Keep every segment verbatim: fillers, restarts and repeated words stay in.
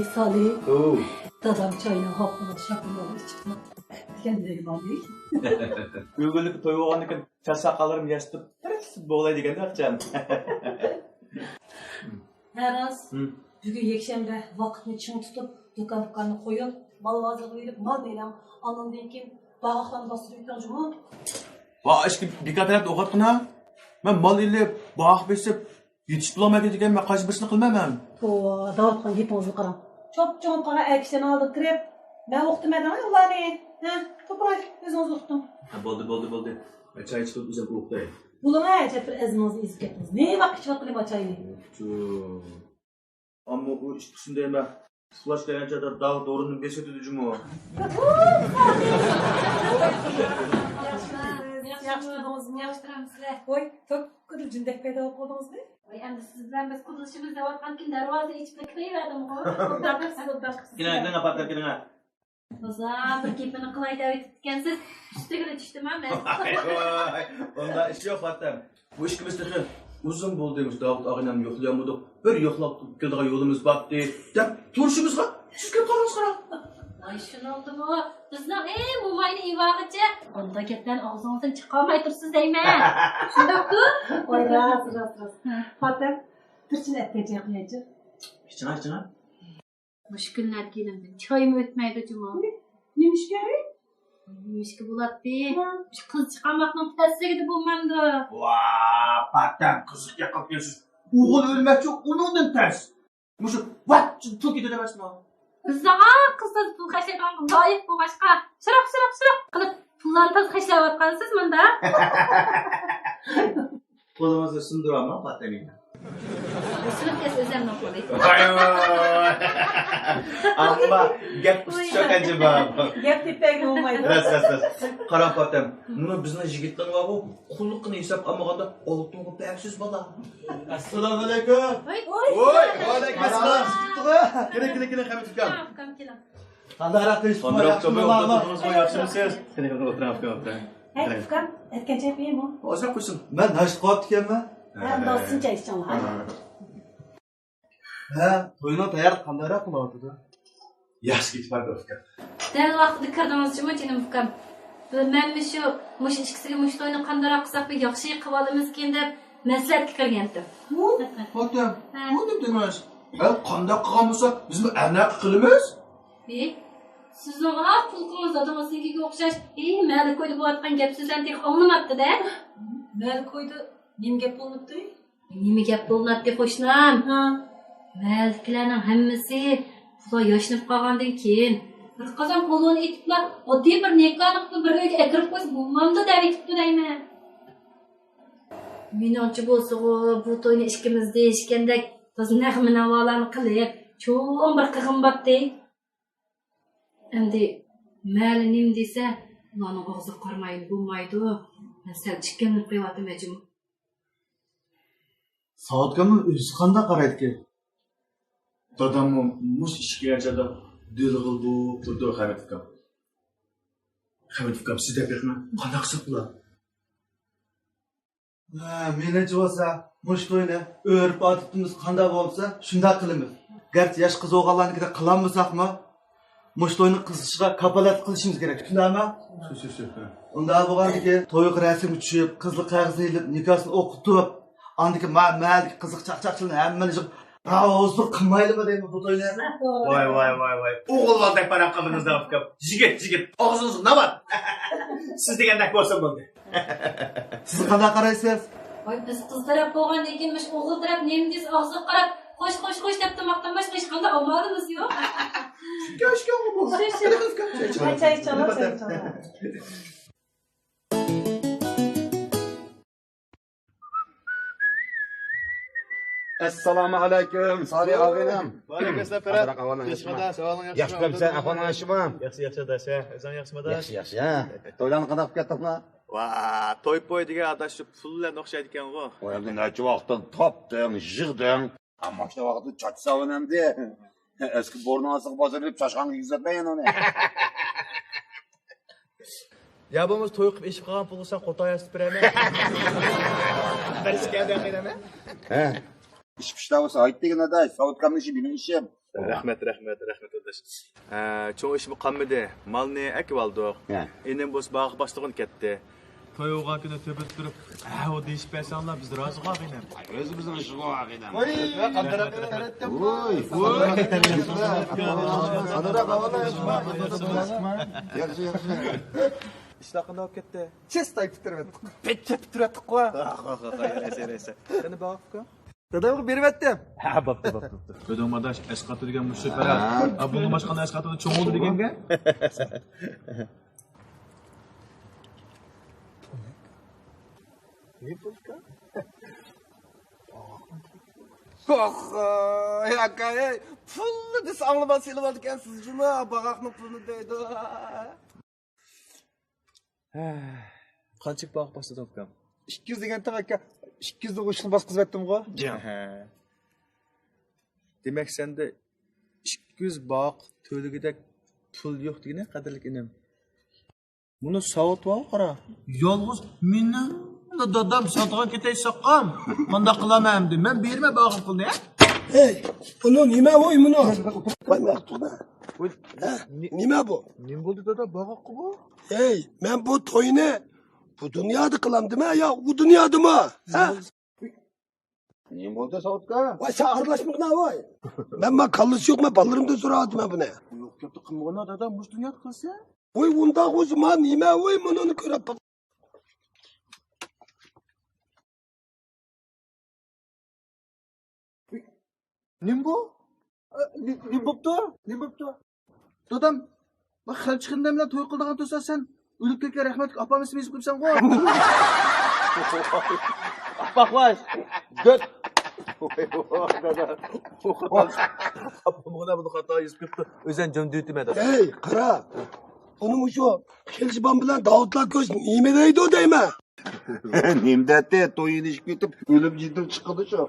سالى، دادام چاينى ھاپپىلا شاپىلا ئىچىپلا دېگەن دەيمەن. ئۆگۈنلۈك توي بولغاندىن كېيىن چاچ ساقاللىرىم ياسىتىپ، پىرىتسىپ بولاي دېگەندە ئاخشام. ھە راست. بۈگۈن يەكشەنبە، ۋاقىتنى چىڭ تۇتۇپ، دۇكان پۇكاننى قويۇپ، مال بازىرىغا بېرىپ مال ئېلىڭ. ئاندىن كېيىن باغاقلارنى باستۇرۇپ ئۆتۈڭ جۇمۇ. ۋا ئىشكى بىكار تەرەپتە ئوقۇۋاتقىنا. مەن مال ئېلىپ، باغاق بېسىپ، يېتىشىپ بولالمايدىكەنمەن، قايسى بىرسىنى قىلىمەن مەن؟ توۋا، دەۋاتقان گېپىڭىزگە قاراڭ. چوپچوڭ قالغان ئەر كىشىلەرنىڭ ئالدىغا كىرىپ، مەن ئوقۇتىمەن دەڭ ئۇلارنى. ھە، توپىراي، ئۆزىڭىز ئوقۇتۇڭ. ھە، بولدى، بولدى، بولدى. مەن چاي ئىچىپ ئۆزۈم ئوقۇتاي. بولۇڭ ھە، ئەجەب بىر ئەزمىڭىزنى ئېزىپ كەتتىڭىز. نېمە ۋاقىت ئىچىۋاتقىلى بار چاينى؟ چۇ. ئەمما ئۇ ئىچكۈسىنى دەيمەن. ئۇخلاش دېگەن چاغدا داغ دورىنى بېسىۋېتىدۇ جۇمۇ. ياخشى تۇردىڭىزمۇ؟ ياخشى تۇرامسىلەر. ۋاي، توك قىدىر جىندەك پەيدا بولۇپ قالدىڭىزمۇ؟ ۋاي، ئەمدى سىز بىلەن بىز قۇدىلىشىمىز دەۋاتقانكىن دەرۋازىنى ئېچىپ كىرىۋەردىمغۇ. ئوبدان قىپسىز، ئوبدان قىپسىز. كېلىڭە، كېلىڭە، پاتەم، كېلىڭە. بولسا بىر گېپىنى قىلاي دەۋېتىپتىكەنسىز، ئۈستىگىلا چۈشتۈم ھە مەن. ۋاي، ۋاي، ئۇنداق ئىش يوق پاتەم. بۇ ئىككىمىز تېخى ئۇزۇن بولدى مۇشۇ داۋۇت ئاغىنەمنى يوقلىيالمىدۇق. بىر يوقلاپ كېلىدىغان يولىمىز بارتتى دەپ تۇرۇشىمىزغا سىز كېلىپ قالدىڭىز قاراڭ. ۋاي شۇنىڭدىمۇ بىزنىڭ ئەي موماينى ئېۋاغىچە ئۇنداق گەپلەرنى ئاغزىڭىزدىن چىقارماي تۇرسىز دەيمەن. شۇنداقتۇ؟ ۋاي راست، راست، راست. ھە. پاتەم، بىر چىنە ئەتكەن چاي قۇيايچۇ. ئىچىڭە، ئىچىڭە. مۇشۇ كۈنلەردە كېلىندىن چايمۇ ئۆتمەيدۇ جۇمۇ. نېمىشكا؟ نېمىشكا بولاتتى؟ ھە. شۇ قىز چىقارماقنىڭ پەسلىكىدە بولمامدۇ؟ ۋا، پاتەم قىزىق گەپ قىلىپ كەلسىز. ئوغۇل ئۆلمەكچى ئۇنىڭدىن تەس. مۇشۇ ۋاچ پۇل كېتىدۇ ئەمەسمۇ؟ بىزنىڭ قىزىمىز پۇل خەجلەيدىغان لايىق بولغاچقا، شىراق، شىراق، شىراق قىلىپ پۇللارنى تازا خەجلەۋاتقانسىز مۇندا. قولىڭىزنى سۇندۇرۇۋالماڭ، پاتەمىنە. سۇنۇپ كەتسە ئۆزەمنىڭ قولى. ۋاي، ۋاي، ۋاي. ئەمما گەپ ئۇستىچۇ ئەجەبا. گەپ تېپەيگە بولمايدۇ. راست، راست، راست. قاراڭ، پاتەم. مۇنۇ بىزنىڭ يىگىتلەر بارغۇ، قۇللۇقىنى ھېسابقا ئالمىغاندا ئالتۇنغا بەكسىز بالا. ئەسسالامۇئەلەيكۇم. ۋاي. ۋاي، ۋەئەلەيكۇم ئەسسالام. كېلىڭ، كېلىڭ، كېلىڭ، خەمىت ئۇكام. ئۇكام، كېلىڭ. قانداقراق قىلىش؟ قانداقراق قىلىش؟ ياخشىمۇسىز؟ قېنى، قېنى، ئولتۇرۇڭ، ئۇكام، ئولتۇرۇڭ. ھەي، ئۇكام، ئەتكەن چاي قويايمۇ؟ ھازىر قويسۇن. مەن ناشتا قىلىۋاپتىكەنمەن. ھە، ئۇنداق سىز چاي ئىچىڭلار. ھە، توينىڭ تەييارلىقى قانداقراق بولۇۋاتىدۇ؟ ياخشى كېتىپ بارىدۇ، ئۇكام. دەل ۋاقتىدا كىردىڭىز جۇمۇ، جېنىم ئۇكام. مەن مۇشۇ، مۇشۇ ئىككىسىگە مۇشۇ توينى قانداقراق قىلساق بىر ياخشى قىلىۋالىمىزكىن دەپ مەسلىھەتكە كىرگەنتىم. ھە؟ پاتەم، ھە. بۇ نېمە دېمەس؟ ھە، قانداق قىلغان بولسا بىزمۇ ئەنە قىلىمىز؟ ھە؟ سىزنىڭ ئا قۇلىقىڭىز دادىڭىزنىڭكىگە ئوخشاش، ھە، مەلىكۆيدە بولۇۋاتقان گەپ سۆزلەرنى تېخى ئاڭلىماپتۇ-دە. مەلىكۆيدە نېمە گەپ بولۇنۇپتۇ؟ نېمە گەپ بولۇناتتى قوشنام؟ ھە. مەھەللىدىكىلەرنىڭ ھەممىسى بۇلار ياشىنىپ قالغاندىن كېيىن بىر قازان پولۇنى ئېتىپلا ئاددىي بىر نىكاھنى قىلىپ بىر ئۆيگە ئەكىرىپ قويسا بولمامدۇ دەۋېتىپتۇ دەيمەن. مېنىڭچە بولسىغۇ بۇ توينى ئىككىمىز دېيىشكەندەك تازا نەغمە ناۋالارنى قىلىپ چوڭ بىر قىغىن باتتى. ئەمدى مەھەللە نېمە دېسە ئۇلارنىڭ ئاغزىغا قارىمايلى بولمايدۇ. مەن سەل ئىككىلىنىپ قېلىۋاتىمەن جۇمۇ. ساۋۇتكامنىڭ ئۆزى قانداق قارايدىكىن؟ داداممۇ مۇشۇ ئىشكە يانچادا دىلغىل بولۇپ تۇرىدۇ، خەمىت ئۇكام. خەمىت ئۇكام، سىز دەپ بېقىڭ، قانداق قىلساق بولار؟ ھە، مېنىڭچە بولسا، مۇشۇ توينى ئۆرپ-ئادىتىمىز قانداق بولسا، شۇنداق قىلىمىز. گەرچە ياش قىز ئوغۇللارنىڭكىدەك قىلالمىساقمۇ، مۇشۇ توينىڭ قىزىشىغا كاپالەتلىك قىلىشىمىز كېرەك، شۇنداقمۇ؟ شۇ، شۇ، شۇ، شۇ. ئۇنداق بولغاندىكىن، تويغا رەسىمگە چۈشۈپ، قىزلىق قەغىزىنى ئېلىپ، نىكاسىنى ئوقۇتۇپ، ئاندىن كېيىن ما-، مەھەللىدىكى قىزىق چاقچاقچىلارنى ھەممىنى يىغىپ، راۋۇزلۇق قىلمايلىمۇ دەيمەن بۇ توينى. ۋاي، ۋاي، ۋاي، ۋاي. ئوغۇللاردەك پاراڭ قىلدىڭىز دە، ئۇكام. يىگىت، يىگىت. ئاغزىڭىزغا ناۋات. سىز دېگەندەك بولسۇن بولدى. سىز قانداق قارايسىز؟ ۋاي، بىز قىز تەرەپ بولغاندىن كېيىن مۇشۇ ئوغۇل تەرەپ نېمە دېسە ئاغزىغا قاراپ، خوش، خوش، خوش دەپ تاماقتىن باشقا ھېچقانداق ئامالىمىز يوق. شۇ، شۇ. چاي ئىچىڭلار، چاي ئىچىڭلار. ئەسسالامۇ ئەلەيكۇم، سالى ئاغىنىم. ۋەئەلەيكۇم ئەسسالام، پەرھات. قانداق ئەھۋالىڭ، ياخشىمۇ؟ ياخشى، ياخشى. ئەھۋالىڭ ياخشىمۇ؟ ياخشى، ياخشى، ئاداش. ئۆزۈڭ ياخشىمۇ، ئاداش؟ ياخشى، ياخشى، ھە. تويلارنى قانداق قىلىپ كەتتىڭلار؟ ۋا، توي پوي دېگەن ئاداش شۇ پۇل بىلەن ئوخشايدىكەنغۇ. ۋاي، ئەمدى نەچچە ۋاقىتتىن تاپتىڭ، يىغدىڭ. ئەمما ماشىنا ۋاقىتتا چاچ ساۋۇن ئەمدى. ئەسكى بورنىڭ ئاستىغا باسىدۇ دەپ چاشقانغا كىرگۈزۈۋەتمەي يەنە ئۇنى. يا بولمىسا توي قىلىپ ئېشىپ قالغان پۇلغا سەن قوتان ياسىتىپ بېرەيمەن. بەرسە كەلدى قىيناما. ھە. ئىش پىشتا بولسا ئايت دېگىن ئاداش، ساۋۇتكامنىڭ ئىشى مېنىڭ ئىشىم. رەھمەت، رەھمەت، رەھمەت ئاداش. ھە، چوڭ ئىشمۇ قالمىدى. مالنى ئەكىۋالدۇق. ھە. ئىنىم بولسا باغقا باشلىغىلى كەتتى. توي بولغان كۈنى تۆپە تۇرۇپ، ھەۋۇ دېيىشىپ بەرسەڭلار، بىز رازىغۇ ئاغىنەم. ئۆزىمىزنىڭ ئىشىغۇ ئاغىنەم. ۋوي، قانداق قىلىپ تەرەتتىم. ۋوي، ۋوي. ياخشى، ياخشى. ئىشلار قانداق بولۇپ كەتتى؟ چىستاي پۈتتۈرۈۋەتتۇق. پەتچە پۈتتۈرۈۋەتتۇققۇ. يارىسا، يارىسا. قېنى باغ ئۇكا؟ دادامغا بېرىۋەتتىم. ھە، بوپتۇ، بوپتۇ، بوپتۇ. كۆردۈڭمۇ ئاداش، ئەسقاتىدىگەن مۇشۇ پەرەز. ھە. ھە، بۇنىڭدىن باشقا ئەسقاتىدىن چوڭ بولدى دېگەنگە. نېمە بولدىكەن؟ ئوخ، ئاكا، ئەي، پۇلنى دېسە ئاڭلىماي سېلىۋالىدىكەنسىز جۇمۇ، باغاقنىڭ پۇلىنى دەيدۇ. قانچىلىك باغ باسلىدىڭ ئۇكام؟ ئىككى يۈز دېگەنتىم ئاكا، ئىككى يۈزنى ئوشۇقنى باسقۇزۇۋەتتىمغۇ. ھە. دېمەك سەندە ئىككى يۈز باغ تۆلىگۈدەك پۇل يوق دېگىنە، قەدىرلىك ئىنىم. مۇنۇ ساۋۇت بارغۇ قارا. يالغۇز مېنىڭلا دادام ساتقان كېتەي ساقام. مانداق قىلامەن ئەمدى. مەن بېرىمەن باغ پۇلنى، ھە؟ ھەي، بۇنى نېمە ۋوي مۇنى؟ ۋاي مەختۇم. ھە؟ نېمە بۇ؟ نېمە بولدى دادا، باغاققۇ بۇ؟ ھەي، مەن بۇ توينى بۇ دۇنيادا قىلامدىمەن يا ئۇ دۇنيادىمۇ؟ ھە؟ نېمە بولدى ساۋۇتكا؟ ۋاي سەن ئارىلاشمىغىنا ۋاي. مەن ما كاللىسى يوق، مەن بالىلىرىمدىن سوراۋاتىمەن بۇنى. يوق گەپنى قىلمىغىنا دادا، مۇشۇ دۇنيادا قىلسا. ۋوي ئۇنداق بولسا ما نېمە ۋوي مۇنۇنى كۆرۈپ باق. نېمە بۇ؟ نېمە بوپتۇ؟ نېمە بوپتۇ؟ دادام، بۇ خەلچە خېنىم بىلەن توي قىلىدىغان تۇرسا سەن ئۆلۈپ كەتكەن رەھمەتلىك ئاپامنىڭ ئىسمىنى يېزىپ قويۇپسەنغۇ. ئاپاقلاش، دۆت. دادا، ئاپام بۇنى خاتا يېزىپ قويۇپتۇ. ئۆزەن جۆندۈيتىمەن دادا. ھەي، قارا. ئۇنى مۇشۇ خېلىجىبان بىلەن داۋۇتلار كۆرسە نېمە دەيدۇ دەيمەن. نېمە دەتتى؟ توي ئېلىشىپ كېتىپ، ئۆلۈم جېدىل چىقىدۇ شۇ.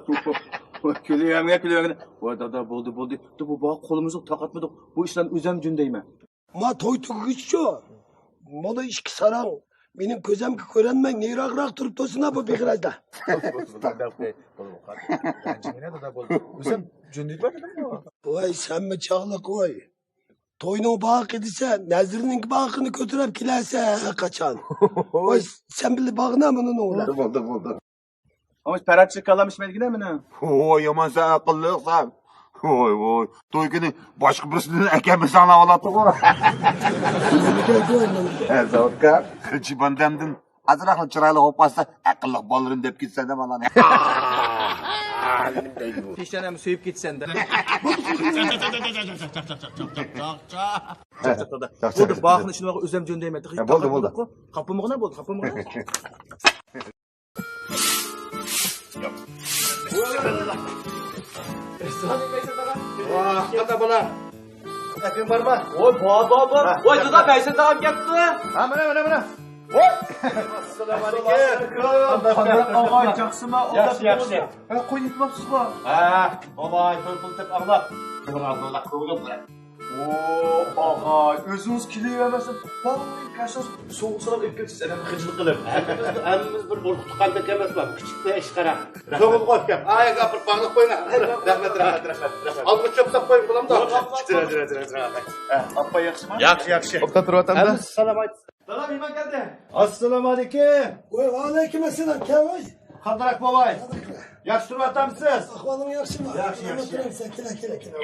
كۈلۈۋەرمىگە، كۈلۈۋەرمىگە. ۋاي دادا، بولدى، بولدى. بۇ، بۇ قولىمىزغا تاقاتمىدۇق. بۇ ئىشلارنى ئۆزەم جۈن دەيمەن. ما توي تۈگىگىچىچۇ. مانا ئىككى ساراڭ مېنىڭ كۆزەمگە كۆرۈنمەي نېرىراقراق تۇرۇپ تۇرسۇنا بۇ بىغىرەجدە. ئۆزەم جۈن دېدىم. ۋاي سەنمۇ چاغلىق ۋاي. توينىڭ باغىقى دېسە، نەزىرنىڭ باغىقىنى كۆتۈرۈپ كېلەرسەن ھەر قاچان. ۋاي، سەن بىللە باغىنا مۇنۇنىڭ بىلەن. بولدى، بولدى. ئاۋۇش پەرەتچىلىك كالام ئىچمەيدىكىنە مېنىڭ. ۋوي، يامان سەن ئەقىللىقسەن. ۋوي، ۋوي. توي كۈنى باشقا بىرسىدىن ئەكەلمىسەڭلار بولاتتىغۇ. ھە، زاۋۇتكا. خىلچى بەندەمدىن ئازراقلا چىرايلىق بولۇپ قالسا، ئەقىللىق بالىلىرىم دەپ كېتىسەن دە بالانى. پېشانەمنى سۆيۈپ كېتىسەن دە. بولدى، باغنى شۇنىڭغا ئۆزەم جۆندەيمەن. تېخى بولدى، بولدى. قاپلىمىغىنا بولدى، قاپلىمىغىنا. ۋاھ، قانداق بالا؟ ئەپىڭ بارمۇ؟ ۋاي، بار، بار، بار. ھە. ۋاي، دادا، بەيسەن تاغام كەپتۇ. ھە، مانا، مانا، مانا. ۋاي. ئەسسالامۇ ئەلەيكۇم. قانداق ئاغاي، ياخشىمۇ؟ ياخشى، ياخشى. ھە، قوي يېتىۋاپسىزغۇ؟ ھە، باباي، توي پۇل تېپىپ ئاغلاپ. بۇنى ئالدىڭلار، كۆڭلۈم بىلەن. ۋو، ئاغاي، ئۆزىڭىز كېلىۋەرمەسىڭىز، باغرىڭ كەلسىڭىز، سوغۇق سوراپ ئۆتۈپ كېتىسىز، ئادەم خىجىل قىلىپ. ھەممىمىز، ھەممىمىز بىر ئۇرۇق تۇغقاندەك ئەمەسما، كىچىك بىر ئىش قارا. سوغۇق قويۇپ كەپ. ئاياغا بىر باغلاپ قويۇڭ. رەھمەت، رەھمەت، رەھمەت، رەھمەت. ئالغۇچ چوپساپ قويۇڭ، بولامدۇ؟ تۇرە، تۇرە، تۇرە، تۇرە. ھە، ئاپا ياخشىمۇ؟ ياخشى، ياخشى. ئوبدان تۇرۇۋاتامدۇ؟ ھەممىسى سالام ئېيت. دادا، مېھمان كەلدى. ئەسسالامۇئەلەيكۇم. ۋەئەلەيكۇم ئەسسالام، كەل ۋاي. قانداق بوۋاي؟ ياخشى تۇرۇۋاتامسىز؟ ئەھۋالىڭ ياخشىمۇ؟ ياخشى، ياخشى. ئولتۇرامسەن؟ كېلە، كېلە، كېلە.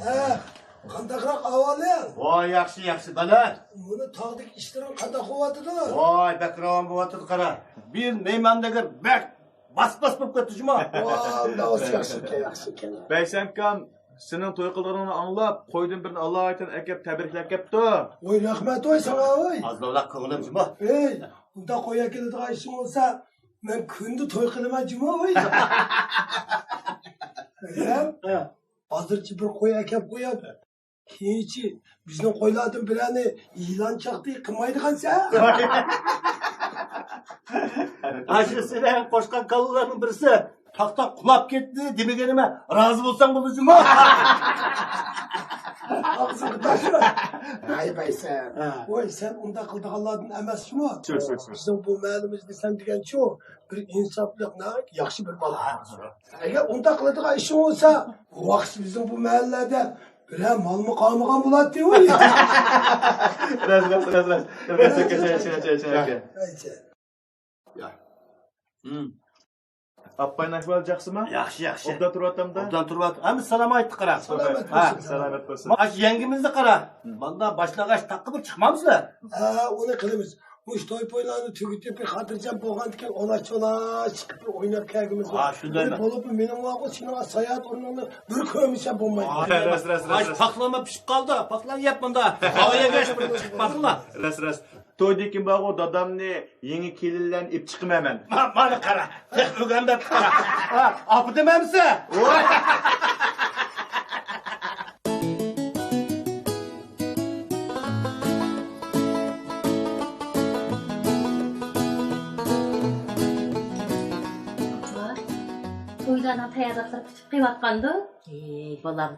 ھە، قانداقراق ئەھۋالىڭ؟ ۋاي، ياخشى، ياخشى، بالا. مانا تاغدىكى ئىشلىرىڭ قانداق بولۇۋاتىدۇ؟ ۋاي، بەك راۋان بولۇۋاتىدۇ، قارا. بىر مېھماندىن بەك باس-باس بولۇپ كەتتى جۇما. ۋاي، ياخشى ئىكەن، ياخشى ئىكەن. بەيسەنكام، سېنىڭ توي قىلىدىغىنىڭنى ئاڭلاپ، قويدىن بىرنى ئالايىتەن ئەكەپ تەبرىكلەپ كەپتۇ. ۋاي، رەھمەت ۋاي ساڭا ۋاي. ئازدىلا كۆڭلۈم جۇما. ئەي، ئۇنداق قوي ئەكېلىدىغان ئىشىڭ بولسا، مەن كۈندە توي قىلىمەن جۇما ۋاي. ھە؟ ھازىرچە بىر قوي ئەكەپ قوياي. كېيىنچە بىزنىڭ قويلاردىن بىرەرنى يىلان چاقتى قىلمايدىغانسەن. ئاشۇ سېنىڭ قوشقان كالىلارنىڭ بىرسى تاختا قۇلاپ كەتتى دېمىگىنىمە رازى بولساڭ بولدى جۇما. ئاغزىڭغا تاشلا. ھەي، بەيسەم. ھە. ۋاي، سەن ئۇنداق قىلىدىغانلاردىن ئەمەس جۇمۇ. شۇ، شۇ، شۇ. بىزنىڭ بۇ مەھەللىمىز دېسەم دېگەنچۇ، بىر ئىنساپلىق، ناھايىتى ياخشى بىر بالا. ھە، شۇ. ئەگەر ئۇنداق قىلىدىغان ئىشىڭ بولسا، بۇ ۋاقىت بىزنىڭ بۇ مەھەللىدە بىرەر مالمۇ قالمىغان بولاتتى، ۋاي. راست، راست، راست، راست. راست، راست، چۈشىنەتتىم، چۈشىنەتتىم. ھەي، سەن. يا. ھىم. ئاپپاينىڭ ئەھۋالى جاخشىمۇ؟ ياخشى، ياخشى. ئوبدان تۇرۇۋاتامدا؟ ئوبدان تۇرۇۋاتىدۇ. ھەممە سالامەتلىك قارا. سالامەت ھە. بولسۇن. سالامەت بولسۇن. ئاشۇ يەڭگىمىزنى قارا. ھىم. مانا باشلانغاچ تاققا بىر چىقمامسىلەر؟ ھە، ئۇنى قىلىمىز. مۇشۇ توي پويلارنى تۈگىتىپ، بىر خاتىرجەم بولغاندىكىن ئولاش-چولاش چىقىپ بىر ئويناپ كەلگۈمىز بار. ھە، شۇنداق. بولۇپمۇ مېنىڭ بارغۇ سېنىڭ ساياھەت ئورنۇڭنى بىر كۆرمىسەم بولمايدۇ. ھە، راست، راست، راست، ئاشۇ راست. پاقلانما پىشىپ قالدى. پاقلان يەپ مۇندا. ھاۋا يەرگە چىقىپ باققىنلا. راست، راست. تويدا كىم بارغۇ دادامنى يېڭى كېلىنلەرنى ئېلىپ چىقىمەن مەن. ما-، مانا قارا، تېخى ئۆگەنمەپتۇ قارا. ھە، ئاپىدىم ئەمسە. تويلارنىڭ تەييارلىقلىرى پۈتۈپ قېلىۋاتقاندۇ؟ ئەي، بالام،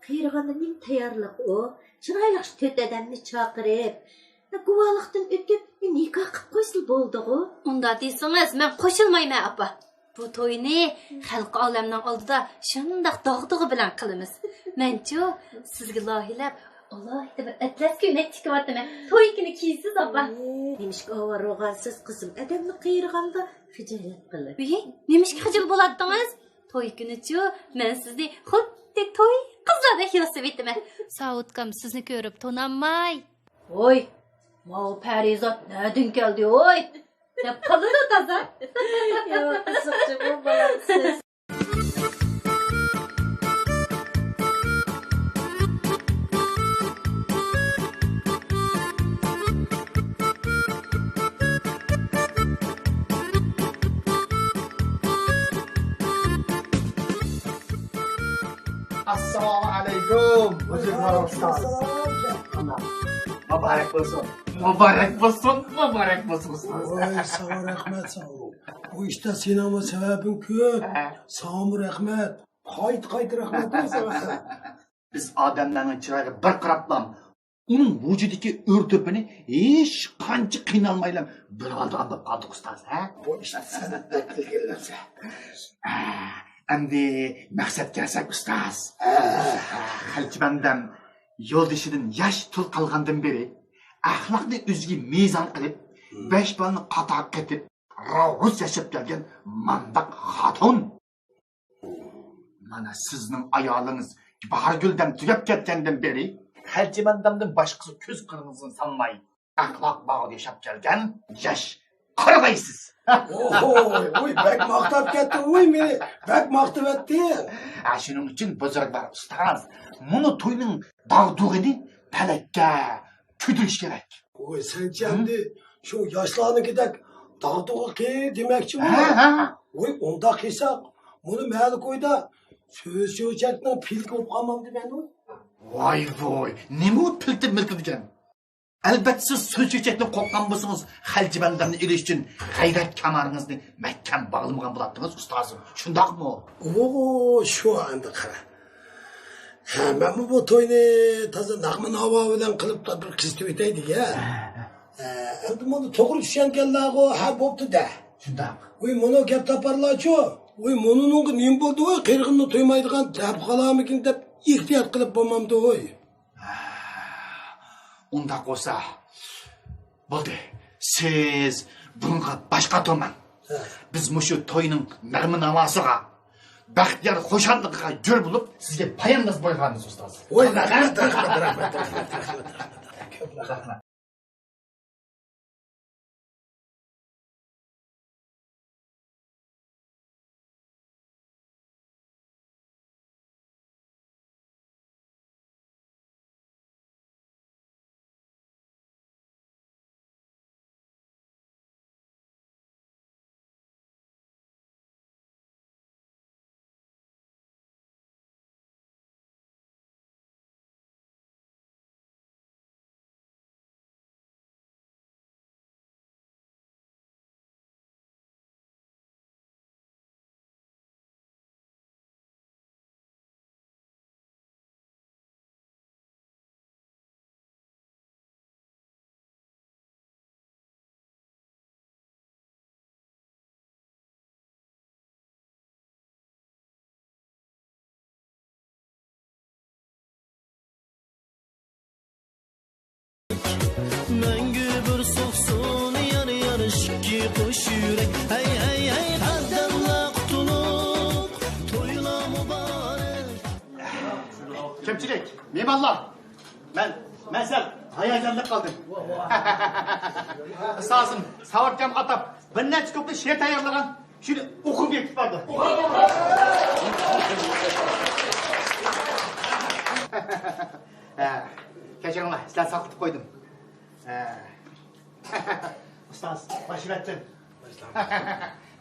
قېرىغاندا نېمە تەييارلىق ئۇ؟ چىرايلىق تۆت ئادەمنى چاقىرىپ، گۇۋاھلىقتىن ئۆتۈپ، نىكاھ قىپ قويسىلا بولدىغۇ. ئۇنداق دېسىڭىز، مەن قوشۇلمايمەن، ئاپا. بۇ توينى خەلقى ئالەمنىڭ ئالدىدا شۇنداق داغدۇغا بىلەن قىلىمىز. مەنچۇ، سىزگە لايىھەلەپ، ئالاھىدە بىر ئەتلەس كۆينەك تىكىۋاتىمەن. توي كۈنى كىيىسىز، ئاپا. نېمىشقا ئاۋارە بولغانسىز، قىزىم؟ ئادەمنى قېرىغاندا خىجالەت قىلىپ. ئىي، نېمىشقا خىجىل بولاتتىڭىز؟ توي كۈنىچۇ، مەن سىزنى خۇددى توي قىزلاردەك ياسىۋېتىمەن. ساۋۇتكام سىزنى كۆرۈپ تونالماي. ۋوي، ماۋۇ پەرىزات نەدىن كەلدى ۋوي؟ دەپ قالىدۇ تازا. ياق، قىزىقچى بۇ بالام سىز. ئەسسالامۇ ئەلەيكۇم. ۋەئەلەيكۇم ئەسسالام. مۇبارەك بولسۇن. مۇبارەك بولسۇن. مۇبارەك بولسۇن، ئۇستاز. ۋاي، ساڭا رەھمەت، ساڭا. بۇ ئىشتا سېنىڭمۇ سەۋەبىڭ كۆپ. ھە. ساڭىمۇ رەھمەت. قايتا، قايتا رەھمەت ساڭا. بىز ئادەملەرنىڭ چىرايىغا بىر قاراپلا، ئۇنىڭ ۋۇجۇدىدىكى ئۆر-تۆپىنى ھېچقانچە قىينالمايلا بىلىۋالىدىغان بولۇپ قالدۇق، ئۇستاز، ھە؟ بۇ ئىشتا سەن بەك ئىلگىرىلەپسەن. ئەمدى مەقسەتكە كەلسەك، ئۇستاز. خەلچە بەندەم يولدىشىدىن ياش تۇل قالغاندىن بېرى، ئەخلاقنى ئۆزىگە مىزان قىلىپ، بەش بالىنى قاتارغا قېتىپ، راۋۇس ياشاپ كەلگەن مانداق خاتۇن. مانا سىزنىڭ ئايالىڭىز باھارگۈلدەم تۈگەپ كەتكەندىن بېرى، خەلچە بەندەمدىن باشقىسى كۆز قىرىڭىزنى سالماي، ئەخلاق باغدا ياشاپ كەلگەن ياش قارىغايسىز. ئوھوي، ئۇي، بەك ماختاپ كەتتىڭ، ئۇي، مېنى بەك ماختىۋەتتىڭ. ھە، شۇنىڭ ئۈچۈن بۇزرۇكۋار ئۇستاز، مۇنۇ توينىڭ داغدۇغىنى پەلەككە كۆتۈرۈش كېرەك. ۋوي، سەنچە ئەمدى شۇ ياشلارنىڭكىدەك داغدۇغا قىل دېمەكچىمۇ؟ ھە، ھە. ۋوي، ئۇنداق قىلساق، مۇنۇ مەھەللە كويىدا سۆز چۆچەكنىڭ پىلكى بولۇپ قالمامدىمەن؟ ۋاي ۋوي، نېمە ئۇ پىلتە مىلتە دېگەن؟ ئەلبەتتە، سىز سۆز چۆچەكتىن قورققان بولسىڭىز، خەلچە بەندەمنى ئېلىش ئۈچۈن غەيرەت كامىرىڭىزنى مەھكەم باغلىمىغان بولاتتىڭىز، ئۇستازىم. شۇنداقمۇ؟ ئوھو، شۇ ئەمدى قارا. ھە، مەنمۇ بۇ توينى تازا ناغمە ناۋا بىلەن قىلىپ بىر قىزىتىۋېتەي دېگەن. ھە، ئەمدى مانا توغرا چۈشەنگەنلەرغۇ، ھە، بوپتۇ دە. شۇنداق. ۋوي، مۇنۇ گەپ تاپارلارچۇ؟ ۋوي، مۇنۇنىڭغا نېمە بولدى ۋوي؟ قېرىغىنىنى تۇيمايدىغان دەپ قالارمىكىن دەپ ئېھتىيات قىلىپ بولمامدۇ ۋوي؟ ھە، ئۇنداق بولسا، بولدى. سىز بۇنىڭغا باش قاتۇرماڭ. ھە. بىز مۇشۇ توينىڭ نەغمە ناۋاسىغا، بەختىيار خۇشاللىقىغا جۆر بولۇپ، سىزگە پايانداز بولغانمىز، ئۇستاز. ۋاي، رەھمەت، رەھمەت، رەھمەت، رەھمەت، رەھمەت، رەھمەت. كۆپ رەھمەت. رەھمەت. كۆپچىلىك، مېھمانلار، مەن، مەن سەل ھاياجانلىنىپ قالدىم. ئۇستازىم ساۋۇتكام ئاتاپ بىر نەچچە كۇپلېت شېئىر تەييارلىغان، شۇنى ئوقۇپ بېكىتىپ بەردى. ھە، كەچۈرۈڭلار، سىلەرنى ساقلىتىپ قويدۇم. ھە. ئۇستاز، باشلىۋەتتىم.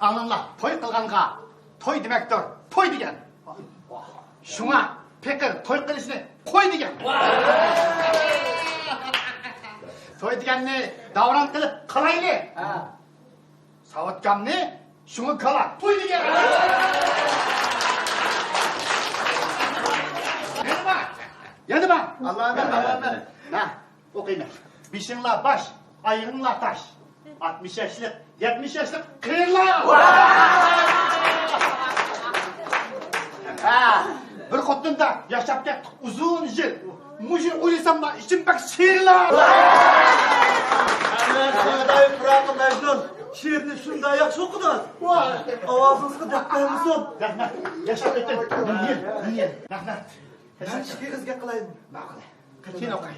ئاڭلاڭلار، توي قىلغانغا توي دېمەكتۇر توي دېگەن. شۇڭا پېقىر توي قىلىشنى قوي دېگەن. توي دېگەننى داۋراڭ قىلىپ قىلايلى. ساۋۇتكامنى شۇڭا كالا توي دېگەن. يەنە بار، يەنە بار. ئاللا ئەمىن، ئاللا ئەمىن. ھە. ئوقۇيمەن. بېشىڭلار باش، ئايىغىڭلار تاش. ئاتمىش ياشلىق، يەتمىش ياشلىق قېرىلار. ھە، بىر خوتۇندا ياشاپ كەتتۇق ئۇزۇن يىل. مۇشۇ ئويلىساملا ئىچىم بەك سىيرىلار. ئەمەت سۆگىداي پىراقى مەجنۇن شېئىرنى شۇنداق ياخشى ئوقۇدىڭىز. ۋاي. ئاۋازىڭىزغا دەپ بەرمىسۇن. رەھمەت. ياشاپ كەتتىڭ. مىڭ يىل، مىڭ يىل. رەھمەت. مەن ئىككى ئېغىز گەپ قىلايمۇ؟ ماقۇل. كېيىن ئوقۇي.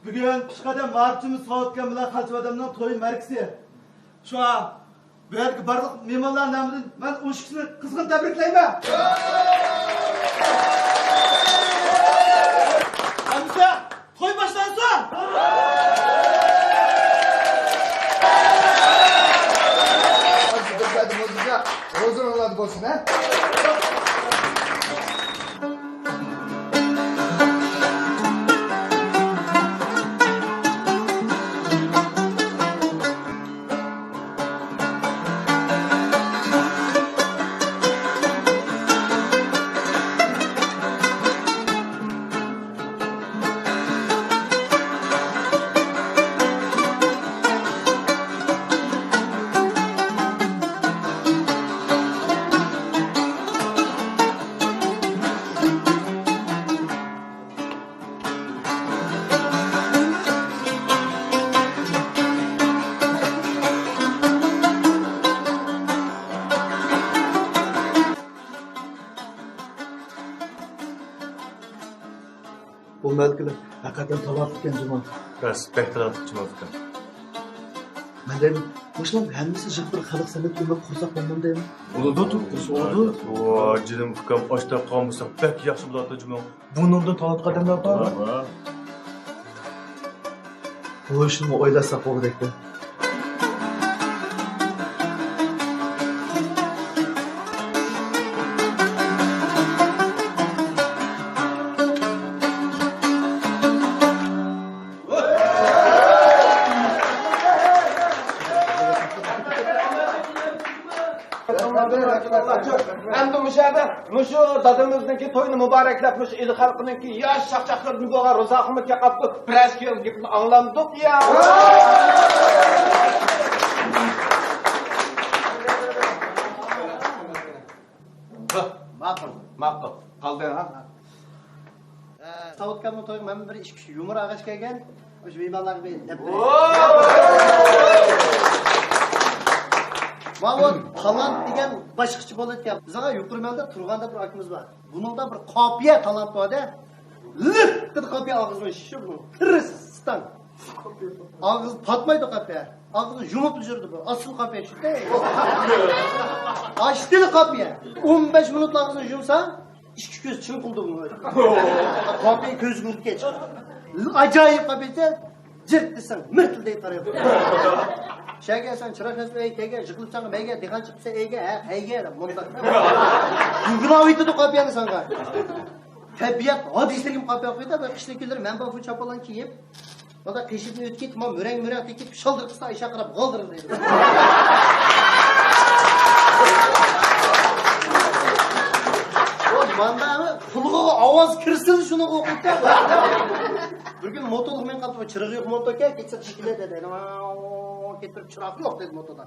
بۈگۈن پېشقەدەم مائارىپچىمىز ساۋۇتكام بىلەن خەلچە ئادەمنىڭ توي مەرىكىسى. شۇڭا بۇ يەردىكى بارلىق مېھمانلار نامىدىن مەن ئۇ ئىككىسىنى قىزغىن تەبرىكلەيمەن. ئەمىسە، توي باشلانسۇن! ھازىر بىر پەدە مۇزىكا ھۇزۇرۇڭلاردا بولسۇن، ھە؟ بۇ مەلىكىلەر ھەقىقەتەن تالانتلىقكەن جۇمۇ. راست، بەك تالانتلىق جۇمۇ ئۇكام. مەن دەيمەن، مۇشۇلارنىڭ ھەممىسى جىق بىر خەلق سەنئەت ئۆمىكى قۇرساق بولمامدۇ دەيمەن. بولىدۇ، توپا قۇرسا بولىدۇ. ۋاي جېنىم ئۇكام، ئاشتاق قالمىساق بەك ياخشى بولاتتى جۇمۇ. بۇنىڭدىن تالانتلىق ئادەملەر بار. بار. بۇ ئىشنىمۇ ئويلاشساق بولغۇدەكتە. ئەمدى مۇشۇ يەردە مۇشۇ دادىمىزنىڭكى تويىنى مۇبارەكلەپ، مۇشۇ ئىل خەلقىنىڭكى ياش چاقچاقلىرىدىن بولغان روزا ئاخۇنۇمغا كېلىپ قاپتۇ. بىرەر ئىككى گېپىنى ئاڭلامدۇق يا. ماقۇل، ماقۇل. قالدى، ھا؟ ئە، ساۋۇتكامنىڭ تويىغا مەن بىر ئىككى ئۈچ يۇمۇر ئاغاچ كەلگەن. مۇشۇ مېھمانلارغا بىر دەپ بېرەي. ماۋۇ تالانت دېگەن باشقىچە بولىدىكەن. بىزنىڭ يۇقىرى مەلدە تۇرغاندا بىر ئاكىمىز بار. بۇنىڭدا بىر قاپىيە تالانت بار-دە. لىققىدە قاپىيە ئاغزىنى شىشىپ، بۇ تىرىستان. ئاغزى پاتمايدۇ قاپىيە. ئاغزىنى يۇمۇپ يۈرىدۇ بۇ. ئاسىل قاپىيە شۇ. ئاشتىلى قاپىيە. ئون بەش مىنۇتلا ئاغزىنى يۇمسا، ئىككى كۆز چىڭقىلدى بۇ. قاپىيە كۆزگە ئۇرۇپ كەتتى. ئاجايىپ قاپىيە. جىرت دېسەڭ، مىرتىلدەي قارايدۇ. شەگە سەن چىراغ كەسمە ئەي كەيگە، يىقىلىپ چاڭ مەيگە، دېغان چىقسا ئەيگە، ھە، ئەيگە، مۇنداق. گۇگىلاۋېتىدۇ قاپىيەنى ساڭا. تەبىئەت ھادىسىلىرىم قاپىيە ئوخشايدۇ. بىر قىشلىق كۈنلىرى مەن بار شۇ چاپانلارنى كىيىپ، مانا قېشىدىن ئۆتۈپ كېتىپ، مانا مۈرەڭ-مۈرەڭ تېگىپ، شالدىرقىسا ئىشاق قاراپ غالدىرلىدى. ئۇ ماندا قۇلىقىغا ئاۋاز كىرسىلا شۇنى ئوقۇيتتى. بىر كۈنى موتورلۇق مېڭىپ قاپتۇ، چىرىغى يوق موتوركەن، كەتسە ئىشىكىدە دېدى. كەتتۈرۈپ چىراغ يوق دېدى موتوردا.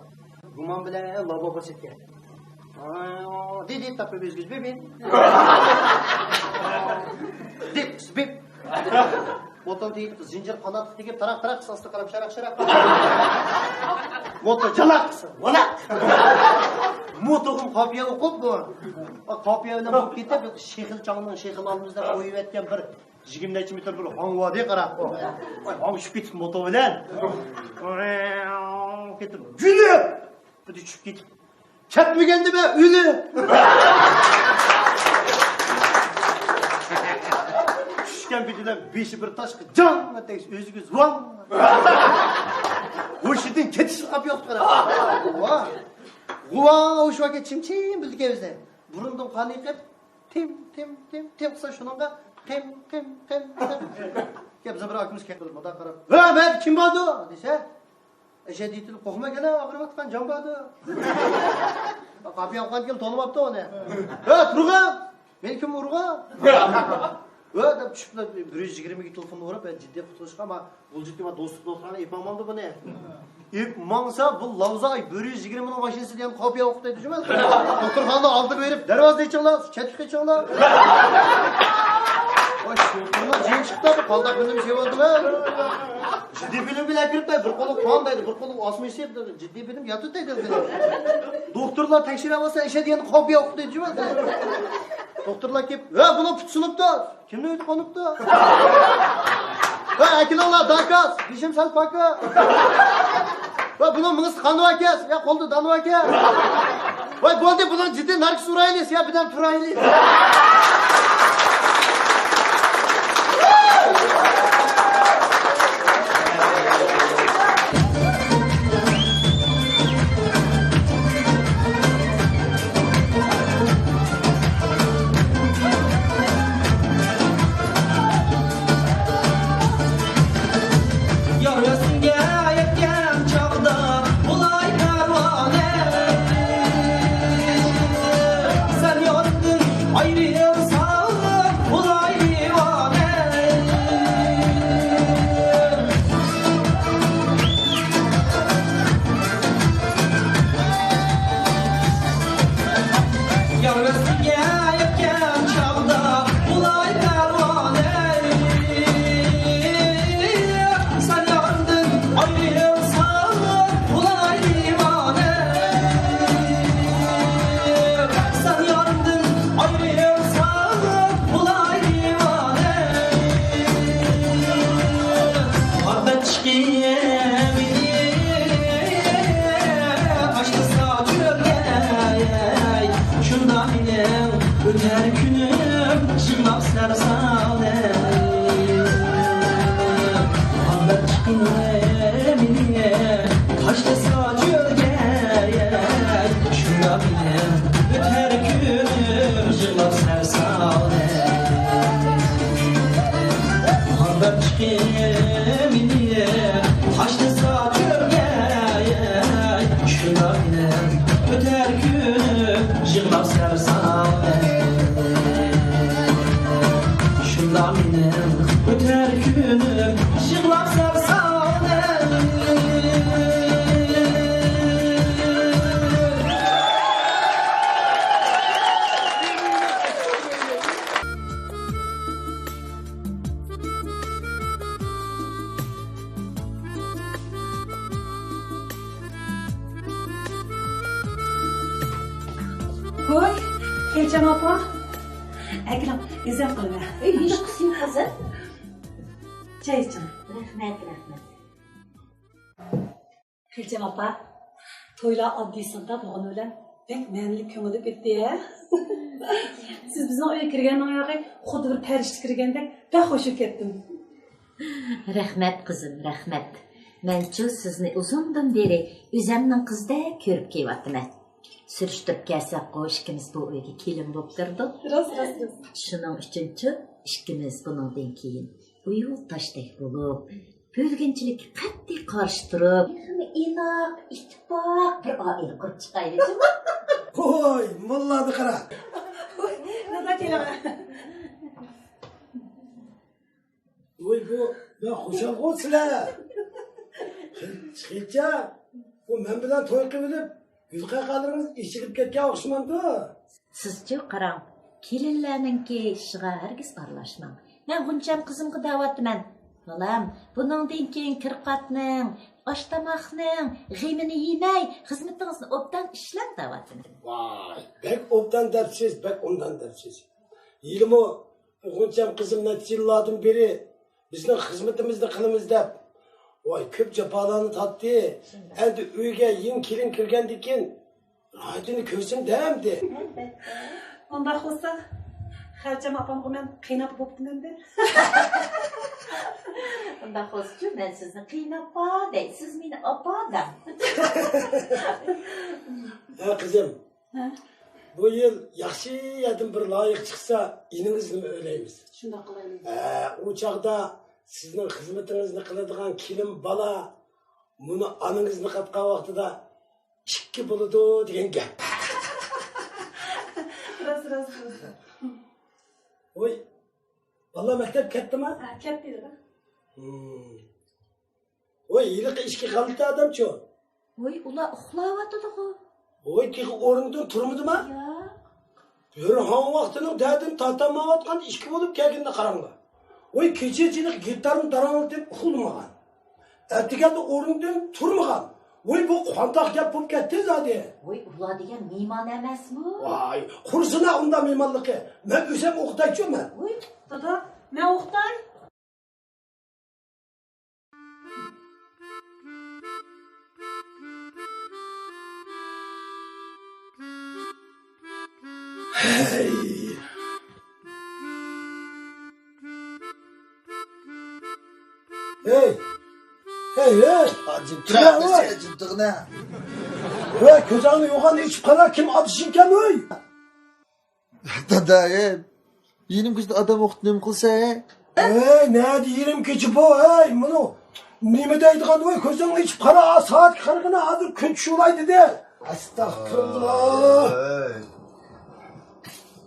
گۇمان بىلەن لابا باسىدىكەن. دىدى تاپا بىزگىز بىبى. دىپ بىپ. موتور دېيىپ زىنجىر قاناتقا تېگىپ تاراق تاراق ساستا قاراپ شاراق شاراق. موتور جالاق قىلسا، ۋالاق. موتوغۇم قاپىيە ئوقۇپ بۇ. قاپىيە بىلەن بولۇپ كېتىپ، شېخىل چاڭنىڭ شېخىل ئالىمىز دەپ قويۇۋەتكەن بىر يىگىرمە نەچچە مېتىر بىر ھاڭ بار دە، قارا. ۋاي، ھاڭ چۈشۈپ كېتىپتۇ موتو بىلەن. كېتىپ، گۈلۈپ! بۇ چۈشۈپ كېتىپ، كەتمىگەن نېمە ئۆلۈپ! چۈشكەن بېتىدە بېشى بىر تاشقا جاڭ تەگسە ئۆزىگە زۇۋاڭ. ھوشىدىن كېتىشلا قاپىيە ئوقۇپ، قارا. ۋا! غۇۋا ئوشۇۋەكە چىم-چىم بىلدىكەن ئۆزى. بۇرنىدىن قان ئېقىپ، تىم، تىم، تىم، تىم قىلسا شۇنىڭغا قىم، قىم، قىم، قىم. كەپ زىبىر ئاكىمىز كەپ بىر مۇنداق قاراپ، «ھە، مەن كىم باردۇ؟» دېسە، ئەشەدىيىتىدىن، «قورقما كېلە، ئاغرىۋاتقان جان باردۇ.» قاپىيە ئوقۇغان كېلىپ تونۇماپتۇ ئۇنى. «ھە، تۇرغا! مېنى كىم ئۇرغا؟» «ھە» دەپ چۈشۈپلا بىر يۈز يىگىرمىگە تېلېفوننى ئۇرۇپ، جىددىي قۇتۇلۇشقا، ئەمما بۇلجىتى ما دوستلۇق دوستلارغا ئېپىڭ ماڭدى بۇنى. ئېپ ماڭسا بۇ لاۋزا ئاي بىر يۈز يىگىرمىنىڭ ماشىنىسى دېگەن قاپىيە ئوقۇپ دەيدۇ جۇمۇ. دوختۇرخانىنىڭ ئالدىغا بېرىپ، دەرۋازىنى ئېچىڭلار، چەتكە قېچىڭلار. ۋاي، شوپۇرنىڭ جېنى چىقتى، بۇ قانداق بىلىم سېۋەلدىم ھە؟ جىددىي بىلىم بىلەن كىرىپ، بىر قولى قان دەيدۇ، بىر قولى ئاسما ئېسىپ دەيدۇ. جىددىي بىلىم ياتىدۇ دەيدۇ. دوختۇرلار تەكشۈرۈۋالسا، ئەشەدىيەنى قاپىيە ئوقۇپ دەيدۇ جۇمۇ. دوختۇرلار كېلىپ، ھە، بۇنىڭ پۇتى سۇنۇپتۇ. كىمنىڭ ئۆيىدە قونۇپتۇ؟ ۋە ئەكېلىڭلار داكاس، بېشىم سەل پاكا. ۋە بۇنىڭ مېڭىسى قانۇۋاكەس، يا قولدا دانىۋاكەس. ۋاي بولدى، بۇنىڭ جىددىي ناركىس ئۇرايلى، يا بىدەم تۇرايلى. يار ۋەسلىڭگە يەتكەن چاغدا بولاي پەرۋانە، سەن يارىمدىن ئايرىلساڭ بولاي دىۋانە. يار ۋەسلىگە يەتكەن چاغدا بولاي پەرۋانە، سەن يارىمدىن ئايرىلساڭ بولاي دىۋانە. سەن يارىمدىن ئايرىلساڭ بولاي دىۋانە. مۇھەببەت ئىشقى مېنى تاشلىسا چۆلگە، شۇندا مېنىڭ ئۆتەر كۈنۈم يىغلاپ سەرسان. مۇھەببەت ئىشقى مېنى تاشلىسا چۆلگە، شۇندا مېنىڭ ئۆتەر كۈنۈم يىغلاپ سەرسان. مۇھەببەت ئىشقى مېنى تاشلىسا چۆلگە، شۇندا مېنىڭ ئۆتەر كۈنۈم يىغلاپ سەرسان. شۇندا مېنىڭ ئۆتەر كۈنۈم يىغلاپ سەرسان. ھوي، خېچەم ئاپا. ئەكىلىڭ، ئۆزۈم قىلىمەن. ئۆي ھېچقىسى يوق ھازىر. چاي ئىچىڭ. رەھمەت، رەھمەت. خېچەم ئاپا، تويلار ئاددىي ساددا بولغىنى بىلەن بەك مەنىلىك، كۆڭۈللۈك ئۆتتى ھە. سىز بىزنىڭ ئۆيگە كىرگەندىن ئاياغى خۇددى بىر پەرىشتە كىرگەندەك بەك خۇش بولۇپ كەتتىم. رەھمەت قىزىم، رەھمەت. مەنچۇ سىزنى ئۇزۇندىن بېرى ئۆزەمنىڭ قىزىدەك كۆرۈپ كېلىۋاتىمەن. سۈرۈشتۈرۈپ كەلسەكقۇ ئىككىمىز بۇ ئۆيگە كېلىن بولۇپ كىردۇق. راست، راست، راست. شۇنىڭ ئۈچۈنچۇ ئىككىمىز بۇنىڭدىن كېيىن ئۇيۇلداشتەك بولۇپ، بۆلگۈنچىلىككە قەتئىي قارشى تۇرۇپ، تېخىمۇ ئىناق، ئىتتىپاق بىر ئائىلە قۇرۇپ چىقايلى جۇمۇ. ھوي، موللانى قارا. ۋوي، نازا كېلىڭ. ۋوي، بۇ، بۇ خۇشالغۇ سىلەر. خېچە، بۇ مەن بىلەن توي قىلىۋېلىپ، گۈل قاقالىرىڭىز ئېچىغىپ كەتكەن ئوخشىمامدۇ؟ سىزچۇ قاراڭ، كېلىنلەرنىڭكى ئىشىغا ھەرگىز ئارىلاشماڭ. مەن غۇنچەم قىزىمغا دەۋاتىمەن، بالام، بۇنىڭدىن كېيىن كىر قاتنىڭ ئاش تاماقنىڭ غېمىنى يېمەي، خىزمىتىڭىزنى ئوبدان ئىشلەڭ دەۋاتىمەن. ۋاي، بەك ئوبدان دەپسىز، بەك ئوبدان دەپسىز. ھېلىمۇ ئوغۇلجان قىزىم نەچچە يىللاردىن بېرى بىزنىڭ خىزمىتىمىزنى قىلىمىز دەپ، ۋاي، كۆپ جاپالارنى تارتتى. ئەمدى ئۆيگە يېڭى كېلىن كىرگەندىن كېيىن راھىتىنى كۆرسۇن دە ئەمدى. ئۇنداق بولسا، خەلچەم ئاپامغا مەن قېيىنئاپا بوپتىمەن دە. ئۇنداق بولسىچۇ، مەن سىزنى قېيىنئاپا دەي، سىز مېنى ئاپا دەڭ. ھە، قىزىم. ھە؟ بۇ يىل ياخشى يەردىن بىر لايىق چىقسا، ئىنىڭىزنىمۇ ئۆيلەيمىز. شۇنداق قىلايلى. ھە، ئۇ چاغدا سىزنىڭ خىزمىتىڭىزنى قىلىدىغان كېلىن بالا مۇنۇ ئانىڭىزنى قاتقان ۋاقتىدا ئىككى بولىدۇ دېگەن گەپ. راست، راست، راست. ۋوي، بالىلار مەكتەپكە كەتتىما؟ ھە، كەتتى دادا. ھىم. ۋوي، ھېلىقى ئىككى غەلىتە ئادەمچۇ؟ ۋوي، ئۇلار ئۇخلاۋاتىدىغۇ. ۋوي، تېخى ئورنىدىن تۇرمىدىما؟ ياق. بىر ھاڭ ۋاقتىنىڭ دەردىنى تارتالمايۋاتقان ئىككى بولۇپ كەلگىنىنى قاراڭلار. ۋوي، كېچىچىلىك گىتارنى داراڭلىتىپ ئۇخلىمىغان. ئەتىگەندە ئورنىدىن تۇرمىغان. ۋوي، بۇ قانداق گەپ بولۇپ كەتتى زادى؟ ۋوي، ئۇلار دېگەن مېھمان ئەمەسمۇ؟ ۋاي، قۇرسىنا ئۇنداق مېھمانلىقى. مەن ئۆزۈم ئوقۇتايچۇ مەن. ۋوي، دادا، مەن ئوقۇتاي. ھەي. ھەي. ھەي، ھەي. ھاجىم، تۇرە، تۇرە، ۋاي. ھاجىم، تۇرغىنە. ۋاي، كۆزۈڭنى يوغان ئېچىپ قارا، كىم ئاتىشىكەن، ۋاي. دادا، ھەي، يېرىم كېچىدە ئادەم ئوقۇتۇپ نېمە قىلسا، ھەي؟ ھەي، نەدە يېرىم كېچە بۇ، ھەي، مۇنۇ نېمە دەيدىغان، ۋاي، كۆزۈڭنى ئېچىپ قارا، سائەتكە قارىغىنا، ھازىر كۈن چۈشۈۋالاي دېدى. ئەستەغپىرۇللا. ھەي.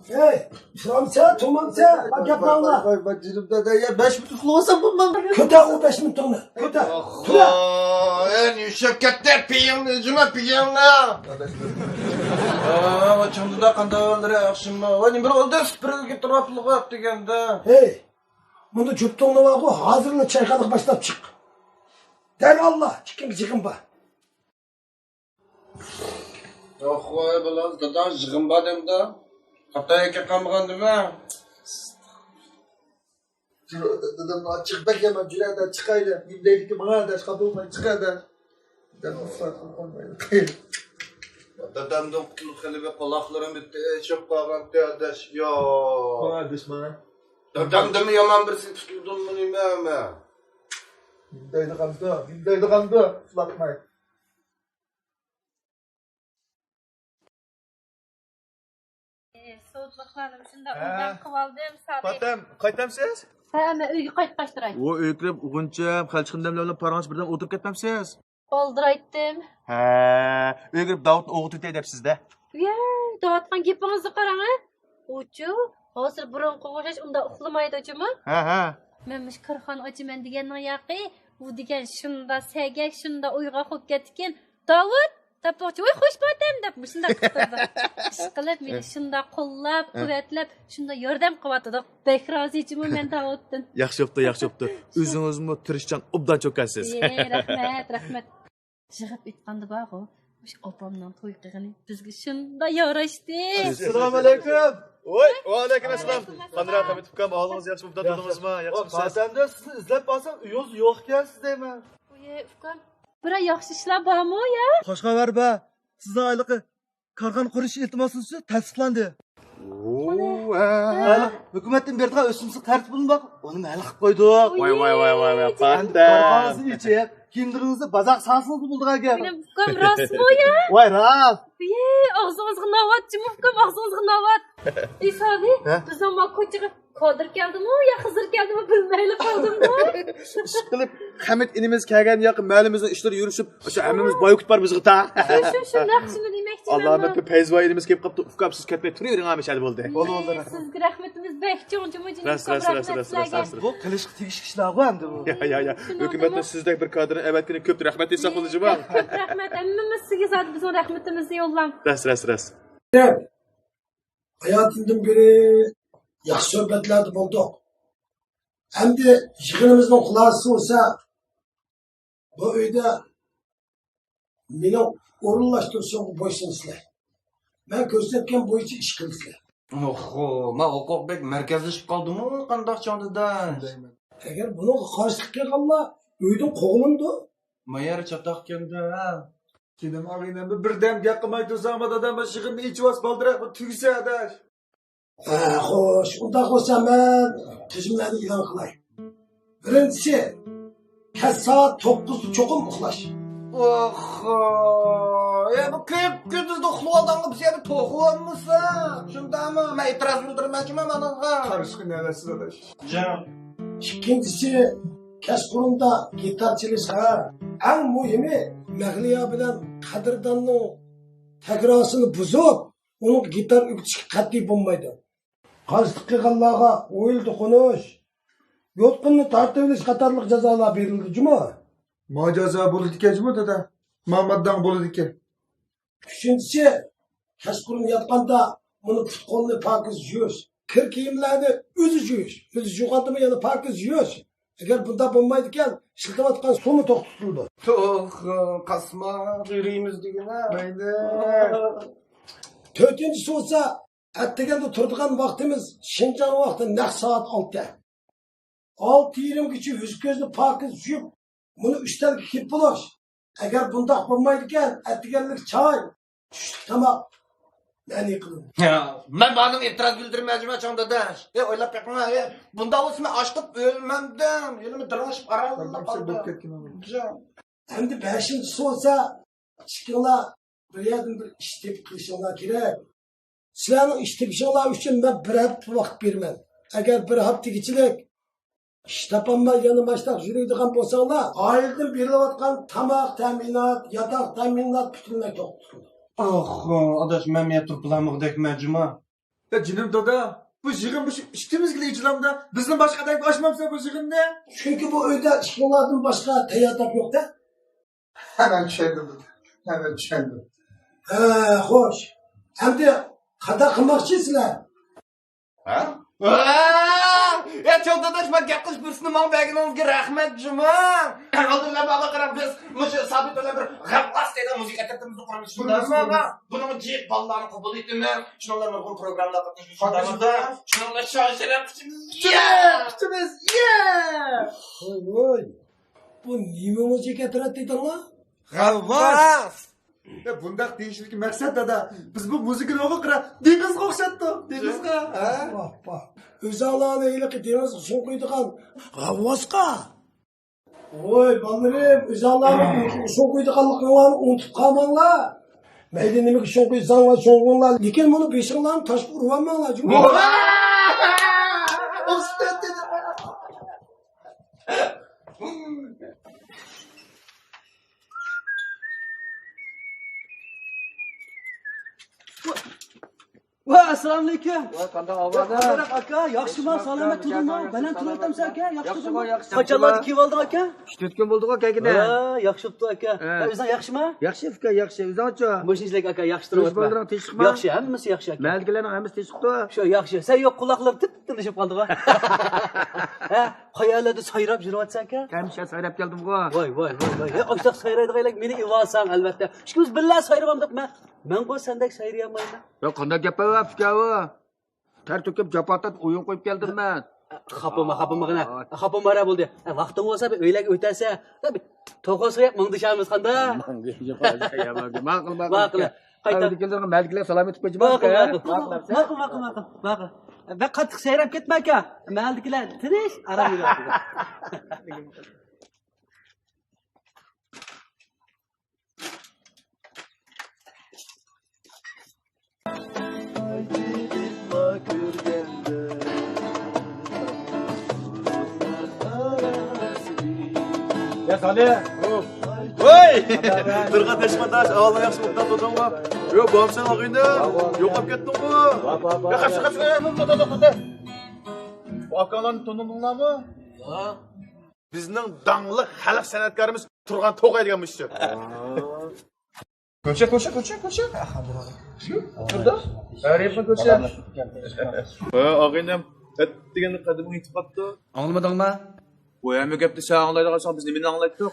ھەي، تۇرامسەن، تۇرمامسەن، ما گەپنى ئاڭلا. ۋاي، ۋاي، جېنىم دادا، يا، بەش مىنۇت ئۇخلىۋالسام بولمامدۇ؟ كۆتەر ئۇ بەش مىنۇتۇڭنى، كۆتەر. تۇرە. ئەي، يۈشەپ كەتتى، پېيىڭنى، جۇما پېيىڭنى. ۋاي، چوڭ دادا، قانداق ئەھۋاللىرى، ياخشىمۇ؟ ۋاي، نېمە بىر ئولدى، سۈپۈرگە تۇرۇۋاتلىغۇ دېگەندە. ھەي، مۇندا جۈپتۇڭنى بارغۇ، ھازىرلا چايخانىغا باشلاپ چىق. دەرھاللا، ئىككىڭگە يىغىن بار. ياق، ۋاي، بالا، دادا، يىغىن بار دەمدە. خاتا يەككە قالمىغاندىمۇ؟ دادام ئاچچىق بەك يامان، جۈرەدە چىقايلى. نېمە دەيدىكى ماڭا دەش، قاپىلماي چىقايلى. دادام ئۇسسات قىلىپ قويمايدۇ. دادامدىن قۇتۇلۇپ خېلى بىر قۇلاقلىرىم بىتتە ئېچىپ قالغانتى، ئاداش. يا. ماڭا ئاداش، ماڭا. دادامدىنمۇ يامان بىرسى تۇتۇلدىمۇ نېمە؟ نېمە دەيدىغاندۇ؟ نېمە دەيدىغاندۇ؟ ئۇخلاتماي. سوۋۇتلۇقلارنى شۇنداق ھە. ئوبدان قىلىۋالدىم، سالىھ. پاتەم، قايتامسىز؟ ھە، مەن ئۆيگە قايتقاچ تۇراي. ۋو، ئۆيگە كىرىپ، غۇنچەم، خەلچە خېنىم بىلەن پاراڭلىشىپ بىردەم ئولتۇرۇپ كەتمەمسىز؟ ئولتۇرايتتىم. ھە، ئۆيگە كىرىپ داۋۇتنى ئويغىتىۋېتەي دەپسىز-دە. يە، دەۋاتقان گېپىڭىزنى قاراڭ، ھە. ئۇچۇ، ھازىر بۇرۇنقىغا ئوخشاش ئۇنداق ئۇخلىمايدۇ جۇمۇ. ھە، ھە. مەن مۇشۇ كارخانا ئاچىمەن دېگەننىڭ ياقى، ئۇ دېگەن شۇنداق سەگەك، شۇنداق ئويغاق بولۇپ كەتتىكىن، داۋۇت، تاپماقچى، ۋاي، خوش پاتەم دەپ مۇشۇنداق قىلدى. ئىشقىلىپ، مېنى شۇنداق قوللاپ، قۇۋۋەتلەپ، شۇنداق ياردەم قىلىۋاتىدۇ. بەك رازىچىمۇ مەن داۋۇتتىن. ياخشى بوپتۇ، ياخشى بوپتۇ. ئۆزىڭىزمۇ تىرىشچان، ئوبدان چوكانسىز. ئى، رەھمەت، رەھمەت. يىغىپ ئېيتقاندا بارغۇ، مۇشۇ ئاپامنىڭ توي قىلغىنى بىزگە شۇنداق ياراشتى. ئەسسالامۇ ئەلەيكۇم. ۋاي، ۋەئەلەيكۇم ئەسسالام. قانداق ئەمەت ئۇكام، ھالىڭىز ياخشىمۇ؟ ئۇخلاپ تۇردىڭىزمۇ؟ ياخشىمۇ سىز؟ پاتەمدە سىزنى ئىزدەپ بارسام، ئۆيىڭىز يوق ئىكەنسىز دەيمەن. ئۇيە، ئۇكام، بىرەر ياخشى ئىشلار بارمۇ يا؟ خوش خەۋەر بار. سىزنىڭ ئايلىقى كارخانا قۇرۇش ئىلتىماسىڭىز ئۈچۈن تەستىقلاندى. ھە. ھە، ھۆكۈمەتتىن بېرىدىغان ئۆسۈمسىز قەرز پۇلىمۇ بار، ئۇنىمۇ ھەل قىلىپ قويدۇق. ۋاي، ۋاي، ۋاي، ۋاي، ۋاي، ئەمدى پاتەم. كارخانىڭىزنى ئېچىپ، كىيىملىرىڭىزنى بازارغا سالسىڭىزمۇ بولىدىغان گەپ. ئۇكام، راستمۇ يا؟ ۋاي، راست. ئى، ئاغزىڭىزغا ناۋات جۇمۇ ئۇكام، ئاغزىڭىزغا ناۋات. ئى، سالى، ھە؟ بىزنىڭ ما كوچىغا قادىر كەلدىمۇ يا خىزىر كەلدىمۇ بىلمەيلا قالدىمغۇ. ئىشقىلىپ، خەمىت ئىنىمىز كەلگەن ياقى مەھەللىمىزنىڭ ئىشلىرى يۈرۈشۈپ، شۇ ھەممىمىز باي كۈتۈپ بار بىزغا تا. شۇ، شۇ، شۇ نەق شۇنى دېمەكچى ئاللامەتتە پەيزىۋاي ئىنىمىز كېلىپ قاپتۇ. ئۇكام، سىز كەتمەي تۇرۇۋېرىڭ، ھەممە شەدە بولدى. بولدى، بولدى، رەھمەت. سىزگە رەھمىتىمىز بەك چوڭ، جۇمۇ جېنىم. راست، ئۇكام، راست، راست، رەھمەت راست، سىلەرگە. راست. بۇ قىلىشقا تېگىشلىك ئىشلارغۇ ئەمدى بۇ. يا، يا، يا. شۇنداق ھۆكۈمەتنىڭ دېمە. سىزدەك بىر كادىرنى ئەۋەتكىنى كۆپتۇر، رەھمەت ئېيتساق بولدى، جۇمۇ. كۆپ رەھمەت، ھەممىمىز سىزگە زادى بىزنىڭ رەھمىتىمىزنى يوللاڭ. راست، راست، راست. ھاياتىمدىن بېرى ياخشى سۆھبەتلەردە بولدۇق. ئەمدى يىغىنىمىزنىڭ خۇلاسىسى بولسا، بۇ ئۆيدە مېنىڭ ئورۇنلاشتۇرۇشۇمغا بويسۇنىسىلەر. مەن كۆرسەتكەن بويىچە ئىش قىلىسىلەر. ئوھو، ما ھوقۇق بەك مەركەزلىشىپ قالدىمۇ قانداق چاغدا؟ ئەگەر بۇنىڭغا قارشىلىق قىلغانلار ئۆيدىن قوغلىنىدۇ. ما يەر چاتاقكەندە، ھە؟ جېنىم ئاغىنەم، بىردەم گەپ قىلماي تۇرساڭ، ما دادام، ما يىغىننى ئېچىۋاس، بالدۇراق بىر تۈگىسە، ئاداش. ھە، خوش، ئۇنداق بولسا مەن تۈزۈملەرنى ئېلان قىلاي. بىرىنچىسى، كەچ سائەت توققۇزدا چوقۇم ئۇخلاش. ئوخ، يا بۇ كۈن كۈندۈزدە ئۇخلىۋالغانغا بىز يەنە توخۇۋالمىسا، شۇنداقمۇ؟ مەن ئېتىراز بىلدۈرمەكچىمەن مانىڭغا. قارىشقا نەۋەرسىز ئاداش. جان. ئىككىنچىسى، كەچقۇرۇندا گىتار چېلىش. ھە، ئەڭ مۇھىمى، مەغلىيا بىلەن قەدىرداننىڭ تەگراسىنى بۇزۇپ، ئۇنىڭغا گىتار ئۆگىتىشكە قەتئىي بولمايدۇ. قارشىلىق قىلغانلارغا ئويۇل توقۇنۇش، يوتقىنىنى تارتىۋېلىش قاتارلىق جازالار بېرىلىدۇ جۇمۇ. ما جازا بولىدىكەن جۇمۇ دادا. ما مادداڭ بولىدىكەن. ئۈچىنچىسى، كەچقۇرۇن ياتقاندا ئۇنى پۇت-قولىنى پاكىز يۇيۇش، كىر-كىيىملەرنى ئۆزى يۇيۇش، ئۆزى يۇغاندىمۇ يەنە پاكىز يۇيۇش. ئەگەر بۇنداق بولمايدىكەن، ئىشلىتىۋاتقان سۇمۇ توختىتىلىدۇ. توخ، قاسما، يۈرىمىز دېگىنە. مەيلى. تۆتىنچىسى بولسا، ئەتىگەندە تۇرىدىغان ۋاقتىمىز شىنجاڭ ۋاقتى نەق سائەت ئالتە. ئالتە يېرىمگىچە يۈز-كۆزنى پاكىز يۇيۇپ، بۇنى ئۈستەلگە كىيىپ بولۇش. ئەگەر بۇنداق بولمايدىكەن، ئەتىگەنلىك چاي، چۈشلۈك تاماق مەنئى قىلىنىدۇ. يا، مەن بۇنىڭغا ئېتىراز بىلدۈرمەيمەن جۇمۇ چاغدا داداش. ئەي، ئويلاپ بېقىڭلار، ئەي، بۇنداق بولسا مەن ئاچلىقتىن ئۆلمەمدىم. يەنىمۇ دىرىڭلىشىپ ئاراڭلىقتا قالدىم. ئەمدى بەشىنچىسى بولسا، ئىككىڭلار بىر يەردىن بىر ئىش تېپىپ قىلىشىڭلار كېرەك. سىلەرنىڭ ئىش تېپىشىڭلار ئۈچۈن مەن بىر ھەپتە ۋاقىت بېرىمەن. ئەگەر بىر ھەپتىگىچىلىك ئىش تاپالماي يەنە ماشتاق يۈرىدىغان بولساڭلار، ئائىلىدىن بېرىلىۋاتقان تاماق تەمىنات، ياتاق تەمىنات پۈتۈنلەي توختىتىلىدۇ. ئاخ، ئاداش، مەن مەن تۇرۇپ بولالمىغۇدەكمەن جۇمۇ. يا جېنىم دادا، بۇ يىغىن مۇشۇ ئىككىمىزگىلا ئېچىلامدا، بىزدىن باشقا ئادەمگە ئاچمامسەن بۇ يىغىننى؟ چۈنكى بۇ ئۆيدە ئىككىڭلاردىن باشقا تەييار تاپ يوق-دە. ھە، مەن چۈشەندىم دادا. ھە، مەن چۈشەندىم. ھە، خوش. ئەمدى قانداق قىلماقچىسىلەر؟ ھە؟ ۋا! يا چوڭ داداش، ماڭا گەپ قىلىش پۇرسىتىنى ماڭا بەرگىنىڭىزگە رەھمەت جۇمۇ. ئالدىن ماڭا قاراڭ، بىز مۇشۇ سابىت بىلەن بىر غەۋۋاس دەيدىغان مۇزىكا ئەترىتىمىزنى قۇرىمىز. شۇنداقمۇ؟ بۇنىڭغا جىق بالىلارنى قوبۇل ئېتىمىز. شۇنىڭ بىلەن نۇرغۇن پروگراممىلار قاتنىشىمىز. شۇنداقمۇ؟ شۇنىڭ بىلەن شان-شەرەپ قۇچىمىز. يە! قۇچىمىز! يە! ۋوي، ۋوي. بۇ نېمە مۇزىكا ئەترىتى دېدىڭلار؟ غەۋۋاس! يا، بۇنداق دېيىشىدىكى مەقسەت، دادا، بىز بۇ مۇزىكىنى ئوغۇ قىرا دېڭىزغا ئوخشاتتۇق، دېڭىزغا، ھە؟ ۋاھ، ۋاھ. ئۆزۈڭلارنى ھېلىقى دېڭىزغا سۇڭقۇيدىغان غەۋۋاسقا. ۋوي، بالىلىرىم، ئۆزۈڭلارنىڭ سۇڭقۇيدىغانلىقىڭلارنى ئۇنتۇپ قالماڭلار. مەيلى نېمىگە سۇڭقۇيساڭلار سۇڭقۇڭلار، لېكىن بۇنى بېشىڭلارنى تاشقا ئۇرۇۋالماڭلار جۇمۇ. ئۇستاز دېدى. ۋە ئەسسالامۇئەلەيكۇم. ۋە قانداق ئەھۋالىڭ؟ قانداق ئاكا، ياخشىما، سالامەت تۇردۇڭمۇ؟ بەلەن تۇرۇۋاتامسەن ئاكا، ياخشى تۇردۇڭمۇ؟ قاچانلاردىن كېلىۋالدىڭ ئاكا؟ ئۈچ تۆت كۈن بولدىغۇ كەلگىنى. ھە، ياخشى بوپتۇ ئاكا. ھە. ھە، ئۆزۈڭ ياخشىما؟ ياخشى ئۇكا، ياخشى. ئۆزۈڭچۇ؟ مۇشۇنچىلىك ئاكا، ياخشى تۇرۇۋاتىمەن. بالىلىرىڭ تىنچلىقمۇ؟ ياخشى، ھەممىسى ياخشى ئاكا. مەھەللىدىكىلەرنىڭ ھەممىسى تىنچلىقتۇ؟ شۇ ياخشى. سەن يوق قۇلاقلىرىم تىپ-تىنچ بولۇپ قالدىغۇ. ھە، قايەرلەردە سايراپ يۈرۈۋاتىسەن ئاكا؟ ھەمىشە سايراپ كەلدىمغۇ. ۋاي، ۋاي، ۋاي، ۋاي. ھە، ئاشۇنداق سايرايدىغانلار مېنى ئېلىۋالساڭ ئەلۋەتتە. ئىككىمىز بىللە سايرىۋالدۇق مەن. مەنغۇ سەندەك سايرىيالمايمەن. يا قانداق گەپ بار ئۇكا ئۇ؟ تەر تۆكۈپ، جاپا تارتىپ، ئويۇن قويۇپ كەلدىم مەن. خاپىماڭ، خاپىماڭغىنە. خاپىماڭ بولدى. ۋاقتىڭ بولسا بىر ئۆيلەرگە ئۆتەرسەن. توخۇ سويۇپ مۇڭدىشارمىز قانداق؟ ماقۇل، ماقۇل. ماقۇل. قايتا. ئەۋەتكەنلەرگە مەلىكىلەر سالام ئېيتىپ قويچى. ماقۇل، ماقۇل. ماقۇل، ماقۇل، ماقۇل، ماقۇل. بەك قاتتىق سايراپ كەتمە ئاكا. مەھەللىدىكىلەر تىنچ، ئارام ئېلىۋاتىدۇ. يا سالى. ۋوي! تۇرغان تەشۋىقاتداش، ئەھۋالىڭ ياخشىمۇ؟ ئوبدان تۇردۇڭمۇ؟ يو، بامسەن ئاغىنىم. يوقاپ كەتتىڭغۇ؟ يا قاچ، قاچ، قاچ. بۇ ئاكاڭلارنى تونۇدۇڭلارمۇ؟ بىزنىڭ داڭلىق خەلق سەنئەتكارىمىز تۇرغان توغاي دېگەن مۇشۇ. كۆچە، كۆچە، كۆچە، كۆچە. تۇردا. ھەرىپمۇ كۆچە. ھە، ئاغىنىم، ئەتىگەننى قەدىمىڭ يېتىپ قاپتۇ. ئاڭلىمىدىڭما؟ بۇ ھەممە گەپنى سەن ئاڭلايدىغانسەن، بىز نېمىنى ئاڭلايتتۇق؟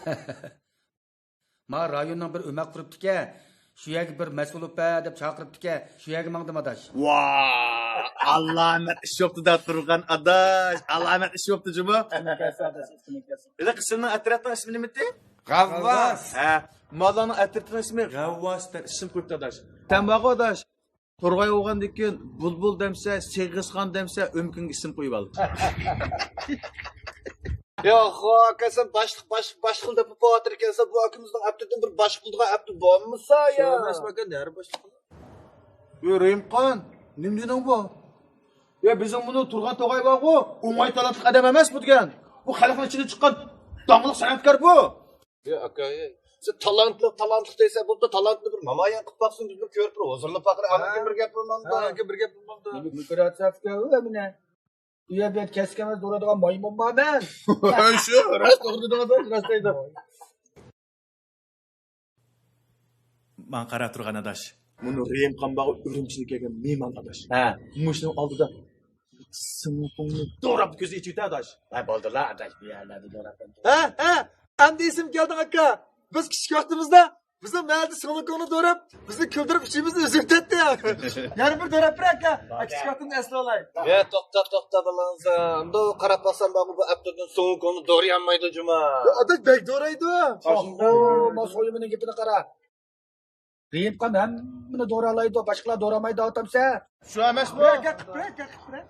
ما رايوننىڭ بىر ئۆمەك قۇرۇپتىكەن، شۇ يەرگە بىر مەسئۇل بوپ بەر دەپ چاقىرىپتىكەن، شۇ يەرگە ماڭدىم ئاداش. ۋاا، ئالامەت ئىش بوپتۇ-دە تۇرغان ئاداش، ئالامەت ئىش بوپتۇ جۇمۇ. ئىسمىڭ كەلسۇن ئاداش، ئىسمىڭ كەلسۇن. ھېلىقى سىلىنىڭ ئەترەتنىڭ ئىسمى نېمىتى؟ غەۋۋاس. ھە، ماللارنىڭ ئەترىتىنىڭ ئىسمى غەۋۋاس دەپ ئىسىم قويۇپتۇ ئاداش. سەن بارغۇ ئاداش، تورغاي بولغاندىن كېيىن بۇلبۇل دەمسە، سېغىزخان دەمسە، ئۆمىكىڭگە ئىسىم قويۇۋال. ياق، ئاكا، سەن باشلىق، باشلىق، باشلىق دەپ بولۇۋاتىدىكەنسەن، بۇ ئاكىمىزنىڭ ئەپتىدىن بىر باشلىق بولىدىغان ئەپتى بولمىسا يا. شۇ ئەمەسمىكەن، نەرە باشلىق؟ ئۆي رېيىمقان، نېمە دېدىڭ بۇ؟ يا، بىزنىڭ بۇنى تۇرغان توغاي بارغۇ، ئوڭاي تالانتلىق ئادەم ئەمەس بۇ دېگەن. بۇ خەلقنىڭ ئىچىدىن چىققان داڭلىق سەنئەتكار بۇ. يا ئاكا، سەن تالانتلىق، تالانتلىق دەيسەن، بوپتۇ، تالانتنى بىر نامايان قىلىپ باقسۇن، بىز بىر كۆرۈپ بىر ھۇزۇرلىنىپ باقايلى. ئاندىن كېيىن بىر گەپ بولمامدۇ؟ ئاندىن كېيىن بىر گەپ بولمامدۇ؟ مۇنى كۆرۈۋاتساڭ ئۇكا، ئۇ مانا. ئۇ يەردە كەسكەن ئەمەس، دورىدىغان مايمۇنما مەن. شۇ، راست توغرا دېدىڭىز، راست دەيدۇ. ماڭا قاراپ تۇرغان ئاداش. مۇنۇ رېيىمقان بارغۇ، ئۈرۈمچىدىن كەلگەن مېھمان ئاداش. ھە. مۇشۇنىڭ ئالدىدا سىڭلىقىڭنى دوراپ كۆزى ئېچىۋېتە ئاداش. ھە، بولدىلا ئاداش، بۇ يەرلەردە دوراپ. ھە، ھە، ئەمدى ئېسىمگە كەلدىڭ ئاكا. بىز كىچىك ۋاقتىمىزدا بىزنىڭ مەھەللىدە سىڭلىكوڭنى دوراپ، بىزنى كۈلدۈرۈپ ئىچىمىزنى ئۈزۈۋېتەتتى. يەنە بىر دوراپ بېرە ئاكا. كىچىك ۋاقتىمنى ئەسلىۋالاي. يا، توختا، توختا، بالىڭىز. ئەمدى قاراپ باقسام، بۇ ئەپتىدىن سىڭلىكوڭنى دورىيالمايدۇ جۇما. يا، ئاداش بەك دورايدۇ. ئاشۇنداق. ماس خويۇمنىڭ گېپىنى قارا. رېيىمقان ھەممىنى دورالايدۇ، باشقىلار دورامايدۇ دەۋاتامسەن؟ شۇ ئەمەسمۇ؟ بىرەر گەپ، بىرەر گەپ، بىرەر.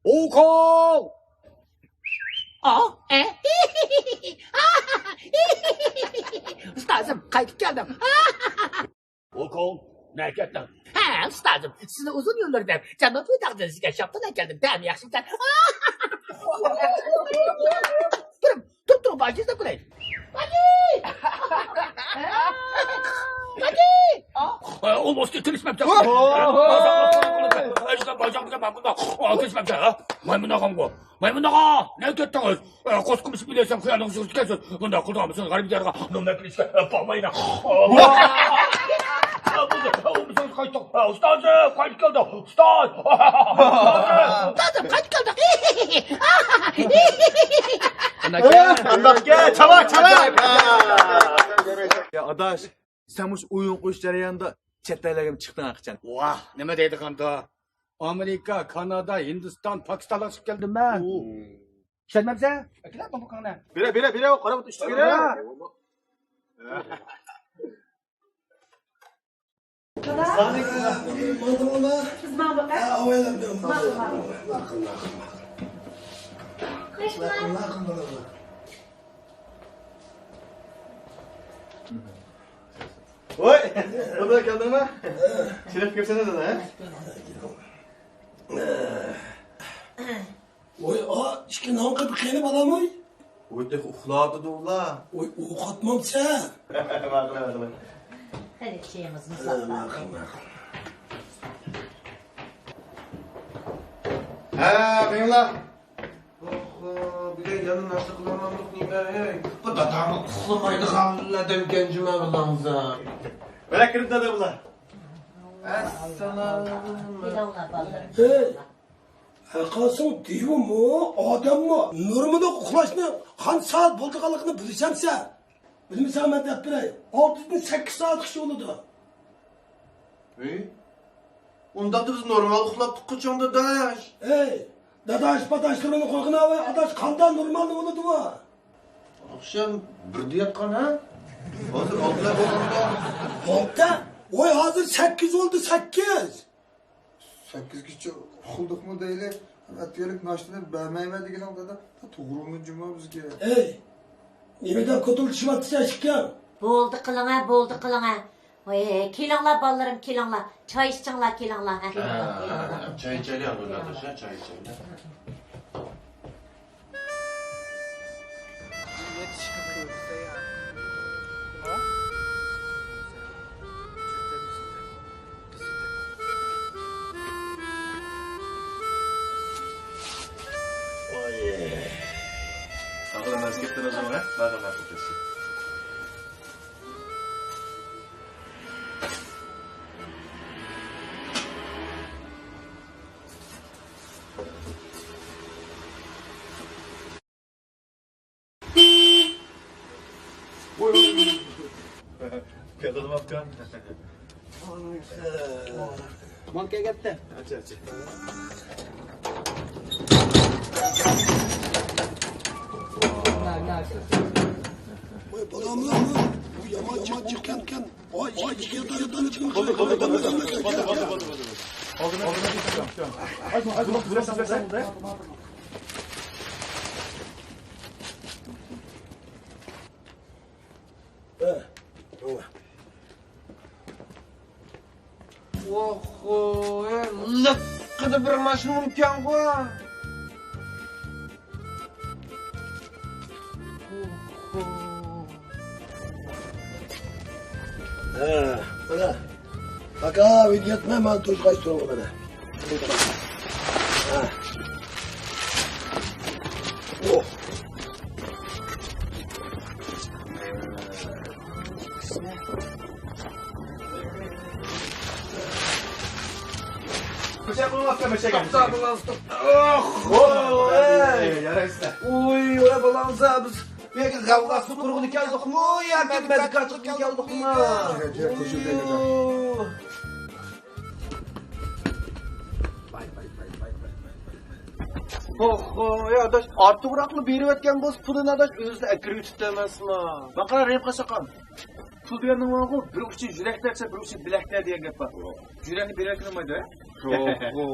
ئوكول! ئا؟ ئە؟ ئۇستازىم، قايتىپ كەلدىم. ئوكول، نەگە كەتتىڭ؟ ھە، ئۇستازىم، سىزنى ئۇزۇن يىللاردىن جەنۇبىي داغدىن سىزگە شاپتۇل ئەكەلدىم. تەمى ياخشىمىكەن؟ تۇرۇڭ، تۇرۇڭ، تۇرۇڭ، باجىسىنى قىلاي. باجى! باجى! ئۇ بوستى كېلىشمەپتۇ. كېلىشمەپتۇ. مايمۇن ئاغامغۇ. مايمۇن ئاغا، نەگە كەتتىڭىز؟ قورسىقىمىز بىلەسەن، خىيالىڭىز يۈرىدىكەنسىز. بۇنداق قىلىدىغانمىسىڭىز، غەربىي دىيارغا نومەر كېلىشكە بارمايلا. ئۇستاز، قايتىپ كەلدى. ئۇستاز! ئۇستازىم، قايتىپ كەلدى. قانداق گەپ؟ قانداق گەپ؟ چالا، چالا! يا ئاداش، سەن مۇشۇ ئويۇن قويۇش جەريانىدا چەت ئەللەرگىمۇ چىقتىڭ ھەقىچان؟ ۋاھ، نېمە دەيدىغاندۇ؟ ئامېرىكا، كانادا، ھىندىستان، پاكىستانلارغا چىقىپ كەلدىم مەن. ئىشەنمەمسەن؟ ئەكېلە بامبۇكاڭنى. بېرە، بېرە، بېرە، قارا بۇت ئۈستىگە بېرە. سالام ئەلەيكۇم. ماڭدىڭلارمۇ؟ بىز ماڭدۇق، ھە؟ ھە، ئاۋايلاندىم. ماڭدۇق، ماڭدۇق. ماقۇل، ماقۇل، ماقۇل. ماقۇل، ماقۇل. ۋاي، دادا كەلدىڭمۇ؟ شېرىپ كەپسەن دادا، ھە؟ ۋاي، ئا، ئىككى نان قېپى قېنى بالام، ۋاي؟ ۋاي، تېخى ئۇخلاۋاتىدۇ ئۇلار. ۋاي، ئوقاتمامسەن؟ ماقۇل، ماقۇل. قېنى، چېيىڭىزنى ساقلاڭ. ماقۇل، ماقۇل. ھە، مېڭىڭلار. ئوخ، بۈگۈن يەنە ناشتا قىلالمامدۇق نېمە، ھەي؟ بۇ داداممۇ ئۇخلىمايدىغان ئادەمكەن جۇما بۇلارمۇ. بىلە كىرىپ دادا بۇلار. ئەسسالام. كېلىڭلار بالىلىرىم. ھەي، ھەققاسىڭ دېۋىمۇ، ئادەممۇ؟ نورمىلىق ئۇخلاشنىڭ قانچە سائەت بولىدىغانلىقىنى بىلىسەن سەن؟ بىلمىسەڭ مەن دەپ بېرەي. ئالتىدىن سەككىز سائەتكىچە بولىدۇ. ھەي، ئۇنداقتا بىز نورمال ئۇخلاپتۇققۇ چوڭ داداش. ھەي، داداش پاداشلىرىنى قويغىنا، ۋاي ئاداش، قانداق نورمالنى بولىدۇ بۇ؟ ئاخشام بىردە ياتقان، ھە؟ ھازىر ئالتە بولغاندا. ئالتە؟ ۋاي ھازىر سەككىز بولدى، سەككىز. سەككىزگىچە ئۇخلىدۇقمۇ دەيلى؟ ئەتىگەنلىك ناشتىنى بەرمەيمەن دېگىنىڭ دادا توغرىمۇ جۇما بىزگە؟ ھەي، نېمە دەپ كوتۇلدىشىۋاتىسەن ئىككىڭ؟ بولدى قىلىڭە، بولدى قىلىڭە. ۋاي، كېلىڭلار بالىلىرىم، كېلىڭلار. چاي ئىچىڭلار، كېلىڭلار. ھە، كېلىڭلار، كېلىڭلار. چاي ئىچەيلى، ئابدۇللا ئاداش، چاي ئىچەيلى. مول كەلگەپتە. ۋاي بالام، بۇ يامان چىققانكەن. ۋاي، ۋاي، ئوھو، لىققىدە بىر ماشىنا ئىكەنغۇ. ھە، مانا. پاكا، ۋىدىيوتمەن، مانا توشقاچ تۇرۇڭ مانا. ھە. ئوھ. مەشەك بولماسكەن، مەشەك. توختا، بولماس، توختا. ئوھ، ئوي. يارايسىلەر. ئوي، ئوي، بالامسا، بىز بۇ يەرگە غەۋغاسى قۇرغىلى كەلدۇقمۇ ياكى مەدىكار چىققىلى كەلدۇقمۇ؟ ئوھو، يا ئاداش، ئارتۇقراقلا بېرىۋەتكەن بولسا پۇلىنى ئاداش، ئۆزىدە ئەكىرىۋېتىپتۇ ئەمەسمۇ؟ ماقا رەھىم قىلساقام. پۇل دېگەننىڭ بارغۇ، بىر ئۇچى يۈرەكتە دېسە، بىر ئۇچى بىلەكتە دېگەن گەپ بار. يۈرەكنى بىلەككە ئۇرمايدۇ، ھە؟ يوق.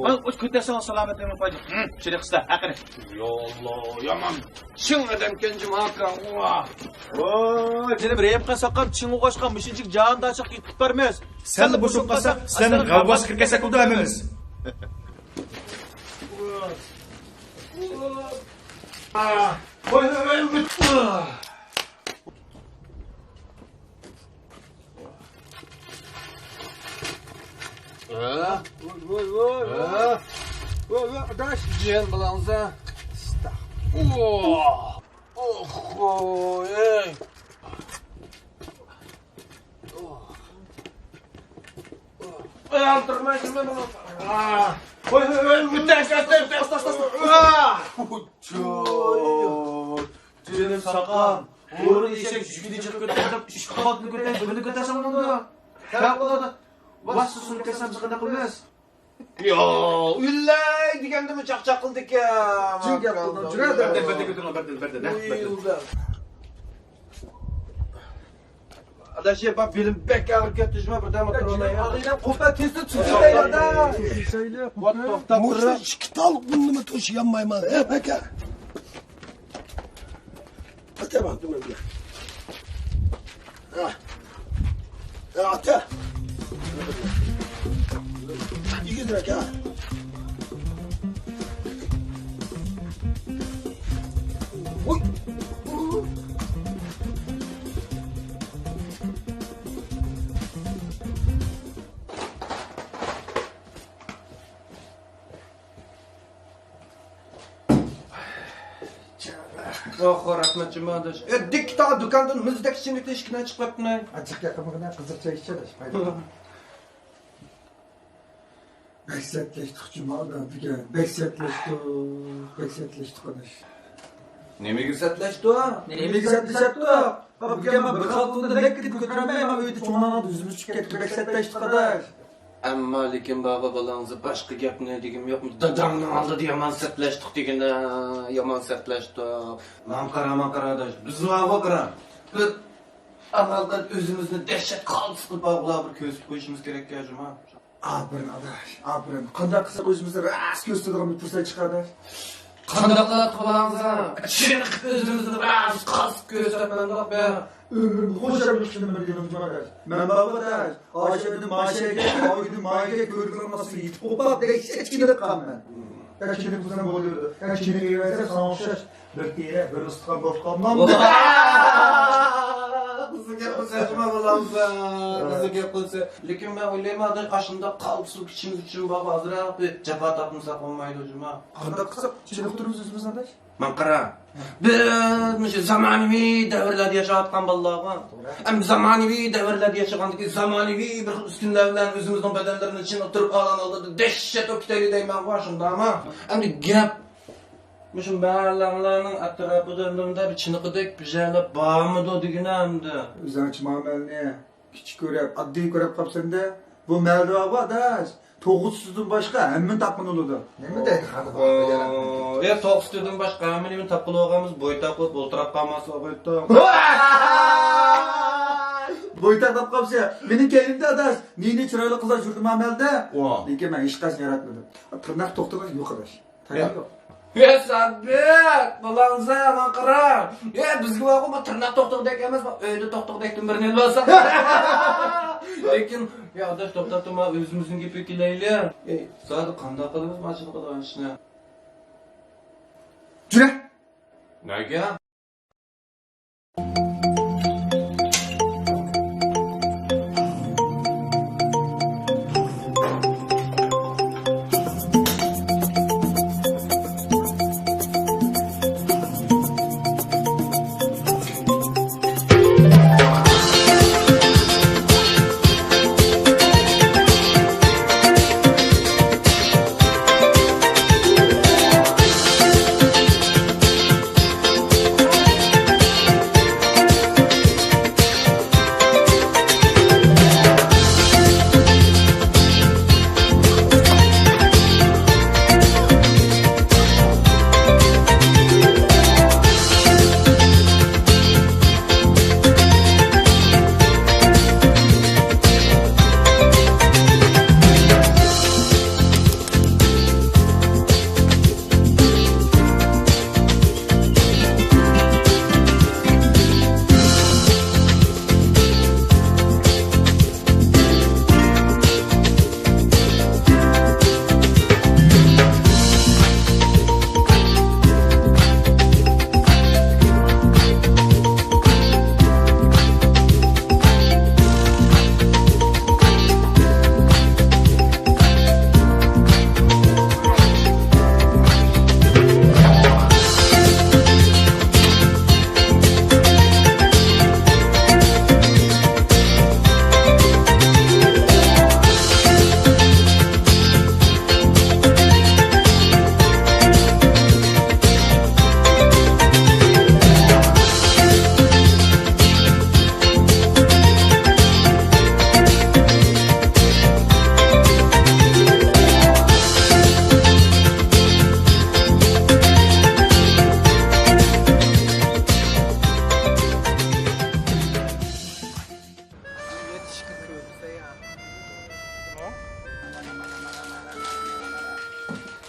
مانا ئۇ كۆتەرسەڭ سالامەتلىكىڭ پايدا. ھىم، چېلىقسىلا، ھەققىنى. يا ئاللا، يامان. چىڭ ئادەمكەن جۇما ئاكا، ۋا. ۋوي، جېنىم رەھىم قىلساقام، چىڭ ئوغاشقا مۇشۇنچىلىك جاندارچىلىق يېتىپ بارمىز. سەنلا بوشاپ قالساق، سىلەرنىڭ غەۋۋاسىغا كىرگەنسەك بولدى ھەممىمىز. ۋوي، ۋوي، ۋوي. ھە؟ ۋوي، ۋوي، ۋوي، ۋوي. ھە؟ ۋوي، ۋوي، ئاداش. جىيەن بالاڭزا. ئوھ. ئوھ، ۋوي. ئوھ. ئوياندۇرماي، نېمە بۇ؟ ئا. ۋوي، ۋوي، ۋوي، ئۆتەش، ئۆتەش، ئۆتەش، ئۆتەش، ئۆتەش. ئا. جېنىم ساقام، ھورۇن ئېشەك يۈكىنى جىق كۆتۈرۈپ، ئىككى قاتنى كۆتەر، بىرنى كۆتەرسەڭ بولىدۇ. پەۋقۇلئاددە ۋاسىتە سۇنۇپ كەتسەم، بىز قانداق قىلىمىز؟ يا، ئۆلەي دېگەندىمۇ چاقچاق قىلدىكەن. جىق گەپ قىلدىڭ، جۈرە. بىردىن، بىردىن كۆتۈرۈڭ، بىردىن، بىردىن، ھە، بىردىن. ئاداش، يا، بار بېلىم بەك ئاغرىپ كەتتى، جۇما، بىردەم ئولتۇرۇۋالاي. ئاغرىيدىغان قوپا تېزدىن چۈشۈرەي، ئاداش. توختاپ، مۇشۇ توختاپ. ئىككى تال ئۇننىمۇ توشۇيالمايمەن، ھە، پاكا. ئاتامان، تۆمەنگە. ھە. ھە، ئاتا. ئېگىزرەك، ھە. ھوي. ئوخۇ، رەھمەت جۇما ئاداش. ئە، دىككىتاغا دۇكاندىن مۇزدەك ئىچىملىكتىن ئىككى دانە چىقىپ قاپتىمەن. ئاچچىق ياقمىغىنا، قىزىق چاي ئىچ ئاداش، پايدا. بەك سەتلەشتۇق جۇما ئاداش، بەك سەتلەشتۇق، بەك سەتلەشتۇق ئاداش. نېمىگە سەتلەشتۇق؟ نېمىگە سەتلىشەتتۇق؟ بۈگۈن مەن بىر خالتىنى لەككىدە كۆتۈرەلمەي، مەن ئۆيدە چوڭلارنىڭ ئۆزىمىز چۈشۈپ كەتتۇق، بەك سەتلەشتۇق ئاداش. ئەمما لېكىن بابا بالاڭىزغا باشقا گەپنى دېگۈم يوقمۇ؟ داداڭنىڭ ئالدىدا يامان سەتلەشتۇق دېگىنە، يامان سەتلەشتۇق. ماڭا قارا، ماڭا قارا ئاداش، بىز بارغۇ قارا. بىر ئامال قىلىپ ئۆزىمىزنى دەھشەت خالتىس قىلىپ بارغۇلار بىر كۆرسىتىپ قويۇشىمىز كېرەك يا جۇما. ئاپىرىن ئاداش، ئاپىرىن. قانداق قىلساق ئۆزىمىزنى راست كۆرسىتىدىغان بىر پۇرسەت چىقار ئاداش؟ قانداق قىلاتتۇق بالاڭىزغا؟ چېنىقىپ ئۆزىمىزنى راست قاس كۆرسەتمەندۇق بە. ئۆمرۈمدە خۇشال بولۇشتىن بىر يىلىم جۇما ئاداش. مەن بارغۇ ئاداش، ئاشەدىن ماشەگە، ئايدىن مايگە كۆرگىلى قالماسلىق يېتىپ قوپاپ دەھشەت چېنىققانمەن. يا چېنىقمىسام بولىدۇ. يا چېنىقىۋەرسە ساڭا ئوخشاش بىر تېرە، بىر ئۇستىخان بولۇپ قالمامدۇ؟ قىزىق گەپ قىلسا جۇما بالامسا. قىزىق گەپ قىلسا. لېكىن مەن ئويلايمەن ئاداش، ئاشۇنداق قالتىس ئىچىمىز ئۈچۈن بابا ئازراق بىر جاپا تارتمىساق بولمايدۇ جۇما. قانداق قىلساق چېنىقتۇرىمىز ئۆزىمىزنى ئاداش؟ ماڭا قارا. بىز مۇشۇ زامانىۋى دەۋرلەردە ياشاۋاتقان بالىلارغۇ. ئەمدى زامانىۋى دەۋرلەردە ياشىغاندىكىن زامانىۋى بىر خىل ئۈسكۈنىلەر بىلەن ئۆزىمىزنىڭ بەدەنلىرىنى چېنىقتۇرۇپ ئالان ھالدا دەھشەت بولۇپ كېتەيلى دەيمەنغۇ، شۇنداقمۇ؟ ئەمدى گەپ مۇشۇ مەھەللەڭلارنىڭ ئەتراپىدا ئەمدى مۇنداق بىر چېنىقىدەك بىر جايلار بارمىدۇ دېگىنە ئەمدى. ئۆزۈڭچە مۇئامىلىنى كىچىك كۆرۈپ، ئاددىي كۆرۈپ قاپسەن-دە. بۇ مەھەلدە بارغۇ ئاداش، توغۇتسىزدىن باشقا ھەممىنى تاپقىلى بولىدۇ. نېمە دەيدۇ خانىم؟ ئو، يا توغۇتسىزدىن باشقا ھەممىنى تاپقىلى بولغانمىز، بويتاق بولۇپ ئولتۇراپ قالماسا بوپتۇ. بويتاق دەپ قاپسەن. مېنىڭ كەينىمدە ئاداش، نى-نى چىرايلىق قىزلار يۈردى مۇ مەھەلدە. ۋا. لېكىن مەن ھېچقايسىنى ياراتمىدىم. تىرناق توختىغۇ يوق ئاداش. تايىنى يوق. يا سابىت، بۇلاڭزا ماڭقىرا. يا بىزگە بارغۇ بۇ تىرناق توختىغۇدەك ئەمەس، بۇ ئۆيدە توختىغۇدەكتىن بىرنى ئېلىۋالساق. لېكىن، يا ئاداش، توختاپ تۇرما، ئۆزىمىزنىڭ گېپىگە كېلەيلى. ئەي، زادى قانداق قىلىمىز مانا شۇنداق قىلغان ئىشنى؟ جۈرە! نەگە؟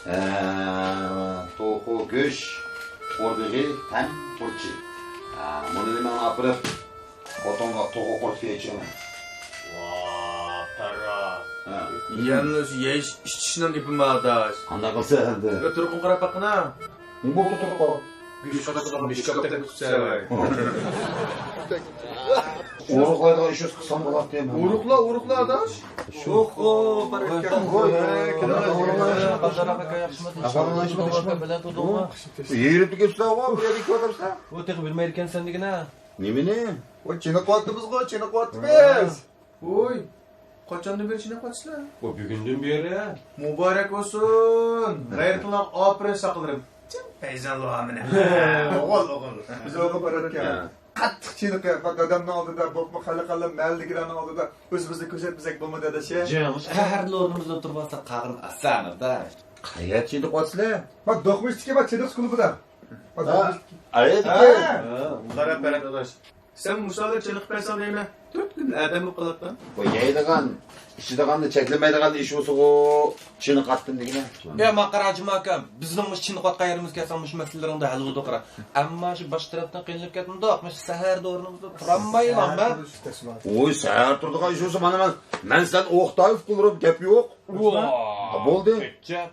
ئە، توخۇ گۆش قوردىغى تەم پۇرچى. ئە، بۇنى ماڭا ئاپىرىپ، خوتۇنغا توخۇ قورسىقى ئېچىڭلار. ۋا، پەررا. ھە. يەنە شۇ يەيش ئىچىشنىڭ گېپىمۇ ئاداش. قانداق قىلسا ئەمدى؟ بىر تۇرقۇم قاراپ باققىنا. نېمە بولدى تۇرقۇم؟ گۆش قاتىدىغان بېشى كاپتەك كۈتسە. ئورۇقلايدىغان ئىش قىلسام بولاتتى. ئورۇقلا، ئورۇقلا ئاداش. يوق، باركاللا. يېرىپ كەتسەڭغۇ، بۇ يەردە كېلىۋاتامسەن. ئۇ تېخى بىلمەيدىكەنسەن دېگىنە. نېمىنى؟ ۋاي، چېنىقىۋاتىمىزغۇ، چېنىقىۋاتىمىز. ۋوي، قاچاندىن بېرى چېنىقىۋاتىسىلەر؟ ۋوي، بۈگۈندىن بېرى. مۇبارەك بولسۇن! غەيرىتىڭلارغا ئاپىرىن، ساقىلىرىم. جىم پەيزاللا مېنىڭ. ئوغۇل، ئوغۇل. بىز ئوقۇپ باراتكەن. ھە. قاتتىق چېنىقىپ، دادامنىڭ ئالدىدا، بولۇپمۇ خەلقئارا مەھەللىدىكىلەرنىڭ ئالدىدا ئۆزىمىزنى كۆرسەتمىسەك بولمايدۇ، ئاداش. جىڭ. قەھەرلىك ئورنىمىزدا تۇرۇۋالساق قاغىنى ئاسانىدا. قەيەردە چېنىقىۋاتىسىلەر؟ ما دوقمۇشتىكى ما چېنىقىش كۇلۇبىدا. ما ھە. دوقمۇشتىكى. ئايەتتىكى. ھە. قاراپ بەرەت، ئاداش. سەن مۇشۇلارنى چېنىقىپ بەرسەڭ دەيمەن، تۆت كۈندە ئادەم بولۇپ قالاتتىڭ. بۇ يەيدىغان، ئىچىدىغاننى چەكلىمەيدىغان ئىش بولسىغۇ، چېنىقاتتىم دېگىنە. يا ماقار ھاجىم ئاكا، بىزنىڭ مۇشۇ چېنىقىۋاتقان يېرىمىزگە كەلسەڭ مۇشۇ مەسىلىلىرىڭدە ھەل بولىدۇ قارا. ئەمما شۇ باش تەرەپتىن قىينىلىپ كەتمىدۇق، مۇشۇ سەھەردە ئورنىمىزدا تۇرالمايمەن مەن. ۋوي، سەھەر تۇرىدىغان ئىش بولسا مانا مەن، مەن سەن ئوقتايېف قىلۇرۇم، گەپ يوق. ۋا. ھە، بولدى. ھۆججەت.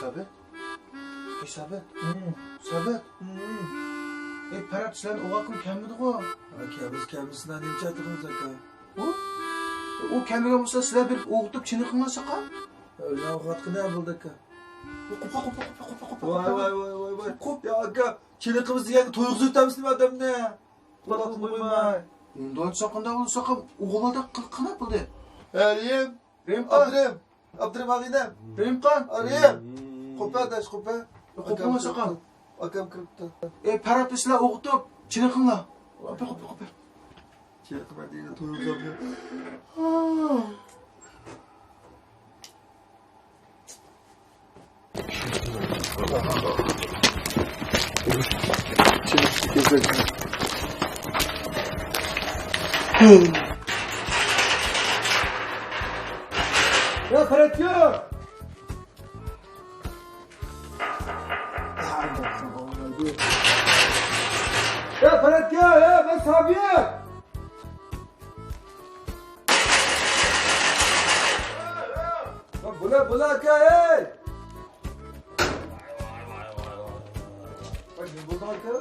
سابىت؟ ئەي سابىت. ھىم. سابىت. ھىم. ئەي پەرھات، سىلەرنى ئوغۇتقۇم كەلمىدىغۇ؟ ئاكا، بىز كەلمىسىلا نېمە چاتىقىمىز ئاكا؟ ئۇ؟ ئۇ كەلمىگەن بولسا سىلەر بېرىپ ئوغۇتۇپ چېنىقىڭلار ساقا. ئۆزۈڭ ئوغۇتقىنى بولدى ئاكا. قوپا، قوپا، قوپا. ۋاي، ۋاي، ۋاي، ۋاي، ۋاي. قوپ. يا ئاكا، چېنىقىمىز دېگەنگە تويغۇزۇپ ئۆتەمسىلەر ئادەمنى؟ قۇلاقنى قويماي. ئۇنداق ساقا، ئۇنداق بولسا ساقا ئوغۇللاردا قىلىق قانات بولدى. ھەلىم. رېمقان. ئابدۇرېم. ئابدۇرېم ئاغىنەم. رېمقان. ئارىيەم. قوپە داش، قوپە. قوپىما ساقا. ئاكام كىرىپتۇ. ئەي پەرھات، سىلەر ئوغۇتۇپ چېنىقىڭلار. قوپە، قوپە، قوپە. چېنىقىمەن دېگەن تويۇپ قالدى. يا فريد، يا! يا فريد، يا، يا، بس حبيب! بولا، بولا، كاي! بولدى ئاكا.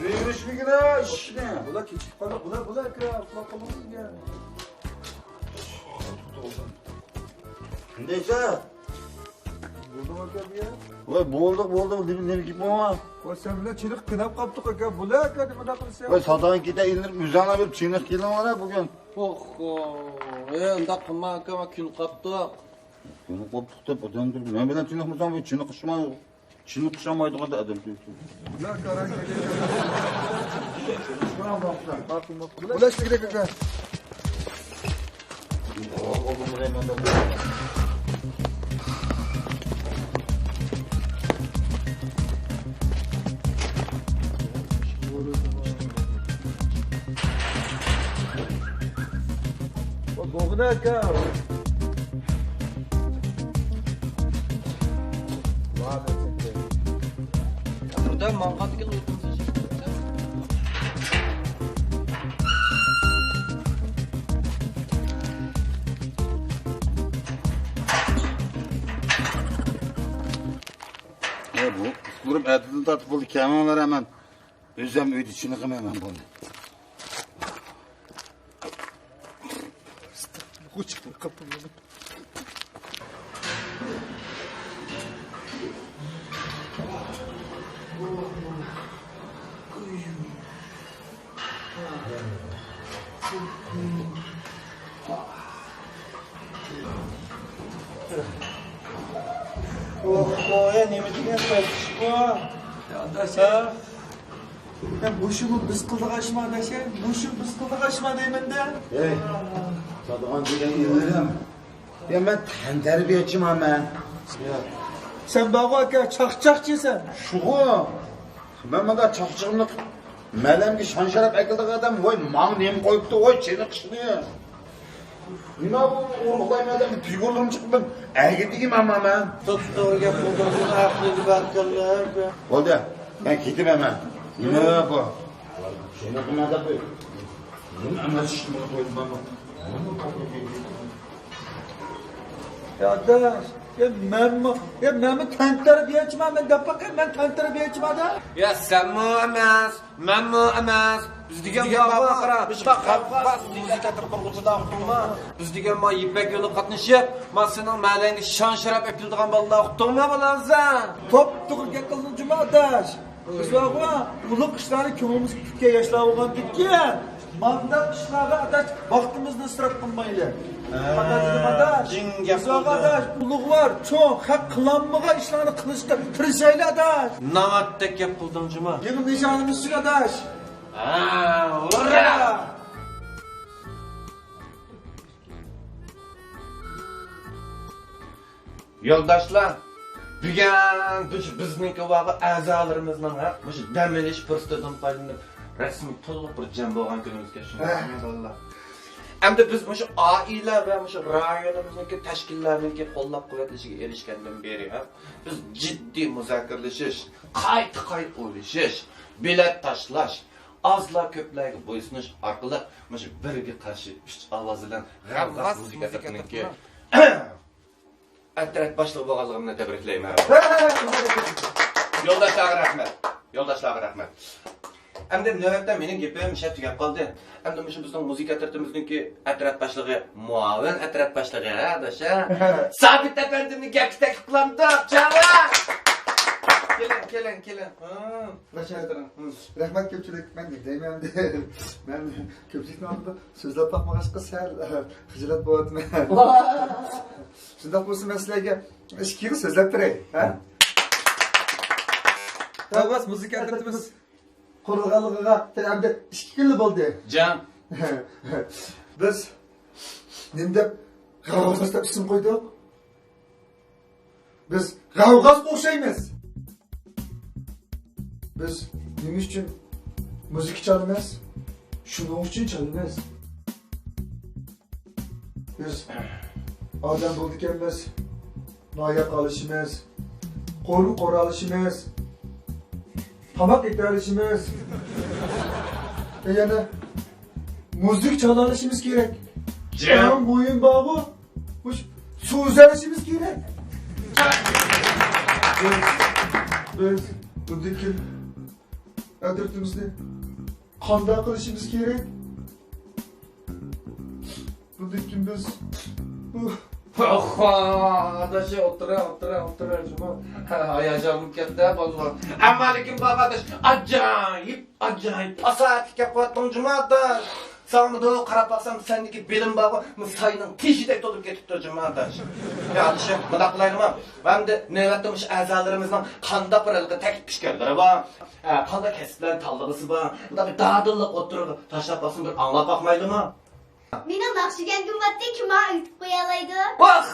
يۈرۈشمىگىنە ئىشنى. بۇلار كېچىكىپ قالدى. بۇلار، بۇلار ئاكا، ئۇخلاپ قالمىدىم دېگەن. نېمە دەيسەن؟ بولدى ئاكا بۇ يەر. ۋاي، بولدى، بولدى. نېمە، نېمە گېپىڭ بار؟ ۋاي، سەن بىلەن چېنىقىپ قېنەپ قاپتۇق ئاكا. بۇلار ئاكا نېمە قىلسا؟ ۋاي، ساداڭ كېتە ئېلىنىپ ئۆزۈڭلار بىر چېنىقىپ كېلىڭلار بۈگۈن. ئوخ، ئەي، ئۇنداق قىلما ئاكا، كۈن قاپتۇق. كۈن قاپتۇق دەپ ئادەم تۇرۇپ، مەن بىلەن چېنىقمىساڭ بۇ چېنىقىشما. چېنىقىشالمايدىغان ئادەم. بۇلار ئىشلىگۈدەك ئەكەن. بولغىنە ئاكا. بۇردا ماڭغاندىكىن ئۇيقۇمسىز. ھە، بۇ ئۇستۇرۇم ئەتىدىن تارتىپ بولدى، كەلمەڭلار ھەمەن. ئۆزۈم ئۆيدە چېنىقىمەن مەن بۇنى. ئوھو، يا نېمە دېگەن تاشلىق بۇ؟ يا ئاداش، ھە؟ يا مۇشۇمۇ بىز قىلىدىغان ئىشما ئاداش، يا؟ مۇشۇ بىز قىلىدىغان ئىشما دەيمەن-دە. ھەي، سادىغان دېگەن ئېللىرىم. يا مەن تەنتەربىيەچىما مەن؟ يا. سەن بارغۇ ئاكا، چاقچاقچىسەن. شۇغۇ. مەن مۇنداق چاقچىقىمنى مەلەمگە شان-شەرەپ ئەكېلىدىغان ئادەم، ۋاي، ماڭا نېمە قويۇپتۇ، ۋاي، چېنىقىشنى؟ نېمە بۇ ئۇرۇقلايمەن دەپ تۇيغۇلىرىم چىقىپ مەن ئەگىدىگىمەن مانا. توپتوغرا گەپ قىلدىڭ، ھەقلىدى باركاللا. بولدى، مەن كېتىمەن مەن. نېمە بۇ؟ چېنىقىمەن دەپ نېمە ئەمەس ئىشنى قويدۇم مەن. يا ئاداش، يا مەنمۇ، يا مەنمۇ تەنتەربىيەچىمەن، مەن دەپ باقاي، مەن تەنتەربىيەچىمەن-دە. يا سەنمۇ ئەمەس، مەنمۇ ئەمەس. بىز دېگەن بابا قارا، مۇشۇ قەغۋاز مۇزىكا تەرىپىدىن قوشۇلغان ئۇقتۇڭما؟ بىز دېگەن ما يىپەك يولىغا قاتنىشىپ، ما سېنىڭ مەلەڭگە شان-شەرەپ ئەكېلىدىغان بالىلار ئۇقتۇڭما بالام سەن؟ توپتوغرا گەپ قىلدىڭ جۇما ئاداش. بىز بارغۇ، ئۇلۇغ ئىشلارنى كۆڭلىمىزگە پۈككەن ياشلار بولغاندىكىن، مانداق ئىشلارغا ئاداش ۋاقتىمىزنى ئىسراپ قىلمايلى. ھە، قانداق دېدىم ئاداش؟ جىڭ گەپ بىز بارغۇ قىلدىڭ. ئاداش، ئۇلۇغ بار، چوڭ، خەق قىلالمىغان ئىشلارنى قىلىشقا تىرىشايلى ئاداش. ناۋاتتەك گەپ قىلدىڭ جۇما. يېڭى نىشانىمىز چىق ئاداش. ھە، ھۇررا! يولداشلار، بۈگۈن مۇشۇ بىزنىڭكى بارغۇ ئەزالىرىمىزنىڭ ھە، مۇشۇ دەم ئېلىش پۇرسىتىدىن پايدىلىنىپ، رەسمىي تولۇق بىر جەم بولغان كۈنىمىزكەن شۇ. ھە. ئەمدى بىز مۇشۇ ئائىلە ۋە مۇشۇ رايونىمىزنىڭكى تەشكىللەرنىڭكى قوللاپ قۇۋۋەتلىشىگە ئېرىشكەندىن بېرى ھە، بىز جىددىي مۇزاكىرىلىشىش، قايتا-قايتا ئويلىشىش، بېلەت تاشلاش، ئازلار كۆپلەرگە بويسۇنۇش ئارقىلىق مۇشۇ بىرگە قارشى ئۈچ ئاۋاز بىلەن غەۋۋاس مۇزىكا تەرىپىنىڭكى ئەترەت باشلىقى بولغانلىقىمنى تەبرىكلەيمەن. يولداشلارغا رەھمەت. يولداشلارغا رەھمەت. ئەمدى نۆۋەتتە مېنىڭ گېپىم شۇ تۈگەپ قالدى. ئەمدى مۇشۇ بىزنىڭ مۇزىكا ئەترىتىمىزنىڭكى ئەترەت باشلىقى، مۇئاۋىن ئەترەت باشلىقى، ھە، ئاداش، ھە؟ سابىت ئەپەندىمنى گەپكە تەكلىپ قىلامدۇق، چاۋا! كېلىڭ، كېلىڭ، كېلىڭ. ھە، باشلىۋېتىڭ. ھە. رەھمەت كۆپچىلىك، مەن نېمە دەيمەن ئەمدى؟ مەن كۆپچىلىكنىڭ ئالدىدا سۆزلەپ باقمىغاچقا سەل خىجالەت بولۇۋاتىمەن. شۇنداق بولسا مەن سىلەرگە ئىككى يىل سۆزلەپ بېرەي، ھە؟ ئاۋاز مۇزىكا ئەترىتىمىز قۇرۇلغانلىقىغا تېخى ئەمدى ئىككى كۈنلا بولدى. جان. بىز نېمە دەپ غەۋغاس دەپ ئىسىم قويدۇق؟ بىز غەۋغاسقا ئوخشايمىز. بىز نېمە ئۈچۈن مۇزىكا چالىمىز؟ شۇنىڭ ئۈچۈن چالىمىز. بىز ئادەم بولىدىكەنمىز، ناھايە قالىشىمىز، قورۇن قورالىشىمىز، تاماق ئېتەلىشىمىز، يەنە مۇزىكا چالالىشىمىز كېرەك. جان. ئەڭ مۇھىم بارغۇ، مۇشۇ سۆزلىشىمىز كېرەك. بىز، بىز بۇندىن كېيىن ئەترىتىمىزنى قانداق قىلىشىمىز كېرەك؟ بۇندىن كېيىن بىز، ئۇھ. ئاخا، ئاداش، ئولتۇرە، ئولتۇرە، ئولتۇرە، جۇمۇ. ھاياجانلىنىپ كەتتى، بالىلار. ئەمما لېكىن بابا ئاداش، ئاجايىپ، ئاجايىپ پاساھەتلىك گەپ قىلىۋاتتىڭ، جۇمۇ ئاداش. ساڭا مۇنداق قاراپ باقسام، سەندىكى بىلىم بارغۇ، مۇ ساينىڭ تېشىدەك تولۇپ كېتىپتۇ، جۇمۇ ئاداش. يا ئادىشىم، مۇنداق قىلايلىما؟ ئەمدى نۆۋەتتە مۇشۇ ئەزالىرىمىزنىڭ قانداق بىر ھېلىقى تەكلىپ پىكىرلىرى بار؟ ھە، قانداق كەسىپلەرنى تاللىغۇسى بار؟ مۇنداق بىر دادىللىق ئوتتۇرىغا تاشلاپ باقسۇن، بىر ئاڭلاپ باقمايلىما؟ مېنىڭ ناخشا ئۆگەنگۈم بارتتى، كىم ماڭا ئۆگىتىپ قويالايدۇ؟ ۋاخ!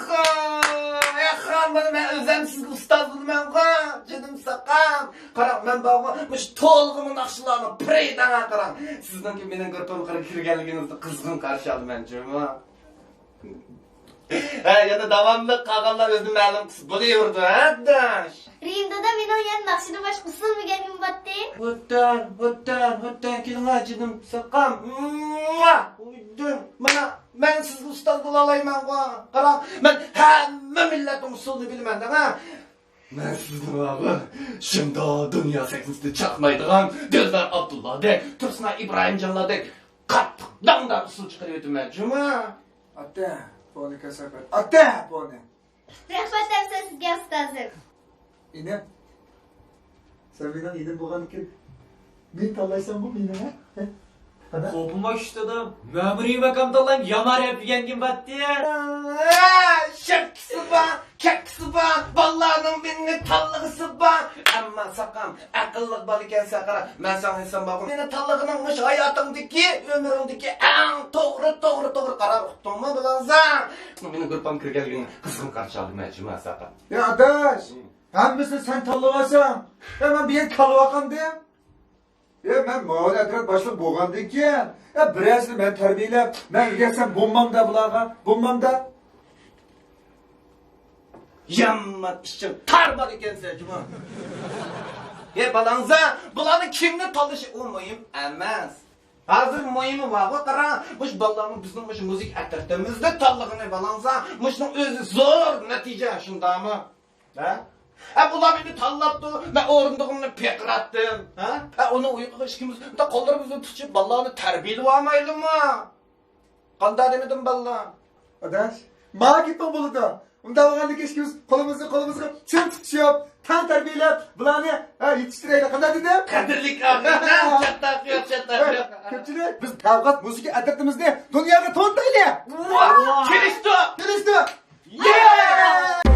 ئەخران، مانا مەن ئۆزۈم سىزگە ئۇستاز بولىمەنغۇ، جېنىم ساقام. قاراڭ، مەن بارغۇ، مۇشۇ تولغىمۇ ناخشىلارنىڭ پىرى دەڭا قاراڭ. سىزنىڭكى مېنىڭ گۇرۇپپامغا كىرگەنلىكىڭىزنى قىزغىن قارشى ئالىمەن، جۇمۇ. ھە، يەنە داۋاملىق قالغانلار ئۆزىنى مەلۇم قىلسا بولۇۋېرىدۇ، ھە، ئاداش؟ رېھىم دادا، مېنىڭ يەنە ناخشىدىن باشقا ئۇسسۇل ئۆگەنگۈم بارتتى. ۋەتەن، ۋەتەن، ۋەتەن، كېلىڭە جېنىم ساقام. مۇا! ئۇيدۇم. مانا، مەن سىزگە ئۇستاز بولالايمەنغۇ. قاراڭ، مەن ھەممە مىللەتنىڭ ئۇسسۇلىنى بىلىمەن دەڭە. مەن سىزنى بارغۇ، شۇنداق دۇنيا سەھنىسىدە چاقنايدىغان دىلدار ئابدۇللادەك، تۇرسۇن ئىبراھىمجانلاردەك قاتتىق داڭدار ئۇسسۇل چىقىرىۋېتىمەن، جۇمۇ. ئاتە، بۇنى كاساپەت. ئاتە، بۇنى. رەھمەت دەپسەن سىزگە، ئۇستازىم. ئىنىم، سەن مېنىڭ ئىنىم بولغاندىكىن، مېنى تاللايسەنغۇ، مېنى، ھە؟ ھە؟ قانداق؟ قوپۇلما كۈچ دادا، مەمۇرىي ماكام تاللايمەن، يامان رەپ ئۆگەنگىن باتتى. شەپكىسى بار، كەپكىسى بار، بالىلارنىڭ مېنى تاللىغۇسى بار. ئەمما ساقام، ئەقىللىق بالا ئىكەنسەن، قارا، مەن ساڭا ئېيتسام بارغۇ، مېنى تاللىغىنىڭ مۇشۇ ھاياتىڭدىكى، ئۆمرۈڭدىكى ئەڭ توغرا، توغرا، توغرا قارار ئۇقتۇڭمۇ، بىلەڭزا؟ مېنىڭ گۇرۇپپامغا كىرگەنلىكىڭنى قىزغىن قارشى ئالدىم، جۇما ساقام. يا ئاداش، ھەممىسىنى سەن تاللىۋالساڭ، يا مەن بۇ يەردە كالىۋالغانىدىم. يا مەن مۇئاۋىن ئەترەت باشلىقى بولغاندىن كېيىن، يا بىرەرسىنى مەن تەربىيەلەپ، مەن ئۆگەتسەم بولمامدا بۇلارغا، بولمامدا. يامان ئىشىڭ تار بار ئىكەنسەن، جۇما. يا بالاڭزا، بۇلارنى كىمنى تاللىشى ئۇ مۇھىم ئەمەس. ھازىر مۇھىمى بارغۇ، قاراڭ، مۇشۇ بالىلارمۇ بىزنىڭ مۇشۇ مۇزىكا ئەترىتىمىزدە تاللىغىنى بالاڭزا، مۇشۇنىڭ ئۆزى زور نەتىجە، شۇنداقمۇ؟ ھە؟ ھە، بۇلار مېنى تاللاپتۇ، مەن ئورۇندۇقۇمنى پىرقىراتتىم. ھە؟ ھە، ئۇنىڭ ئۇيقۇغا ئىككىمىز مۇنداق قوللىرىمىزنى تۇتۇشۇپ، بالىلارنى تەربىيەلىۋالمايلىمۇ؟ قانداق دېمىدىم، بالىلار؟ ئاداش، ماڭا گېپىڭ بولىدۇ. ئۇنداق بولغاندىكىن ئىككىمىز قولىمىزنى قولىمىزغا چىڭ تۇتۇشۇپ، تەڭ تەربىيەلەپ، بۇلارنى، ھە، يېتىشتۈرەيلى. قانداق دېدىم؟ قەدىرلىك ئاغىنە، چاتاق يوق، چاتاق يوق. كۆپچىلىك، بىز تەۋقات مۇزىكا ئەترىتىمىزنى دۇنياغا تونۇتايلى. ۋاھ! كېلىشتۇق! كېلىشتۇق! يە!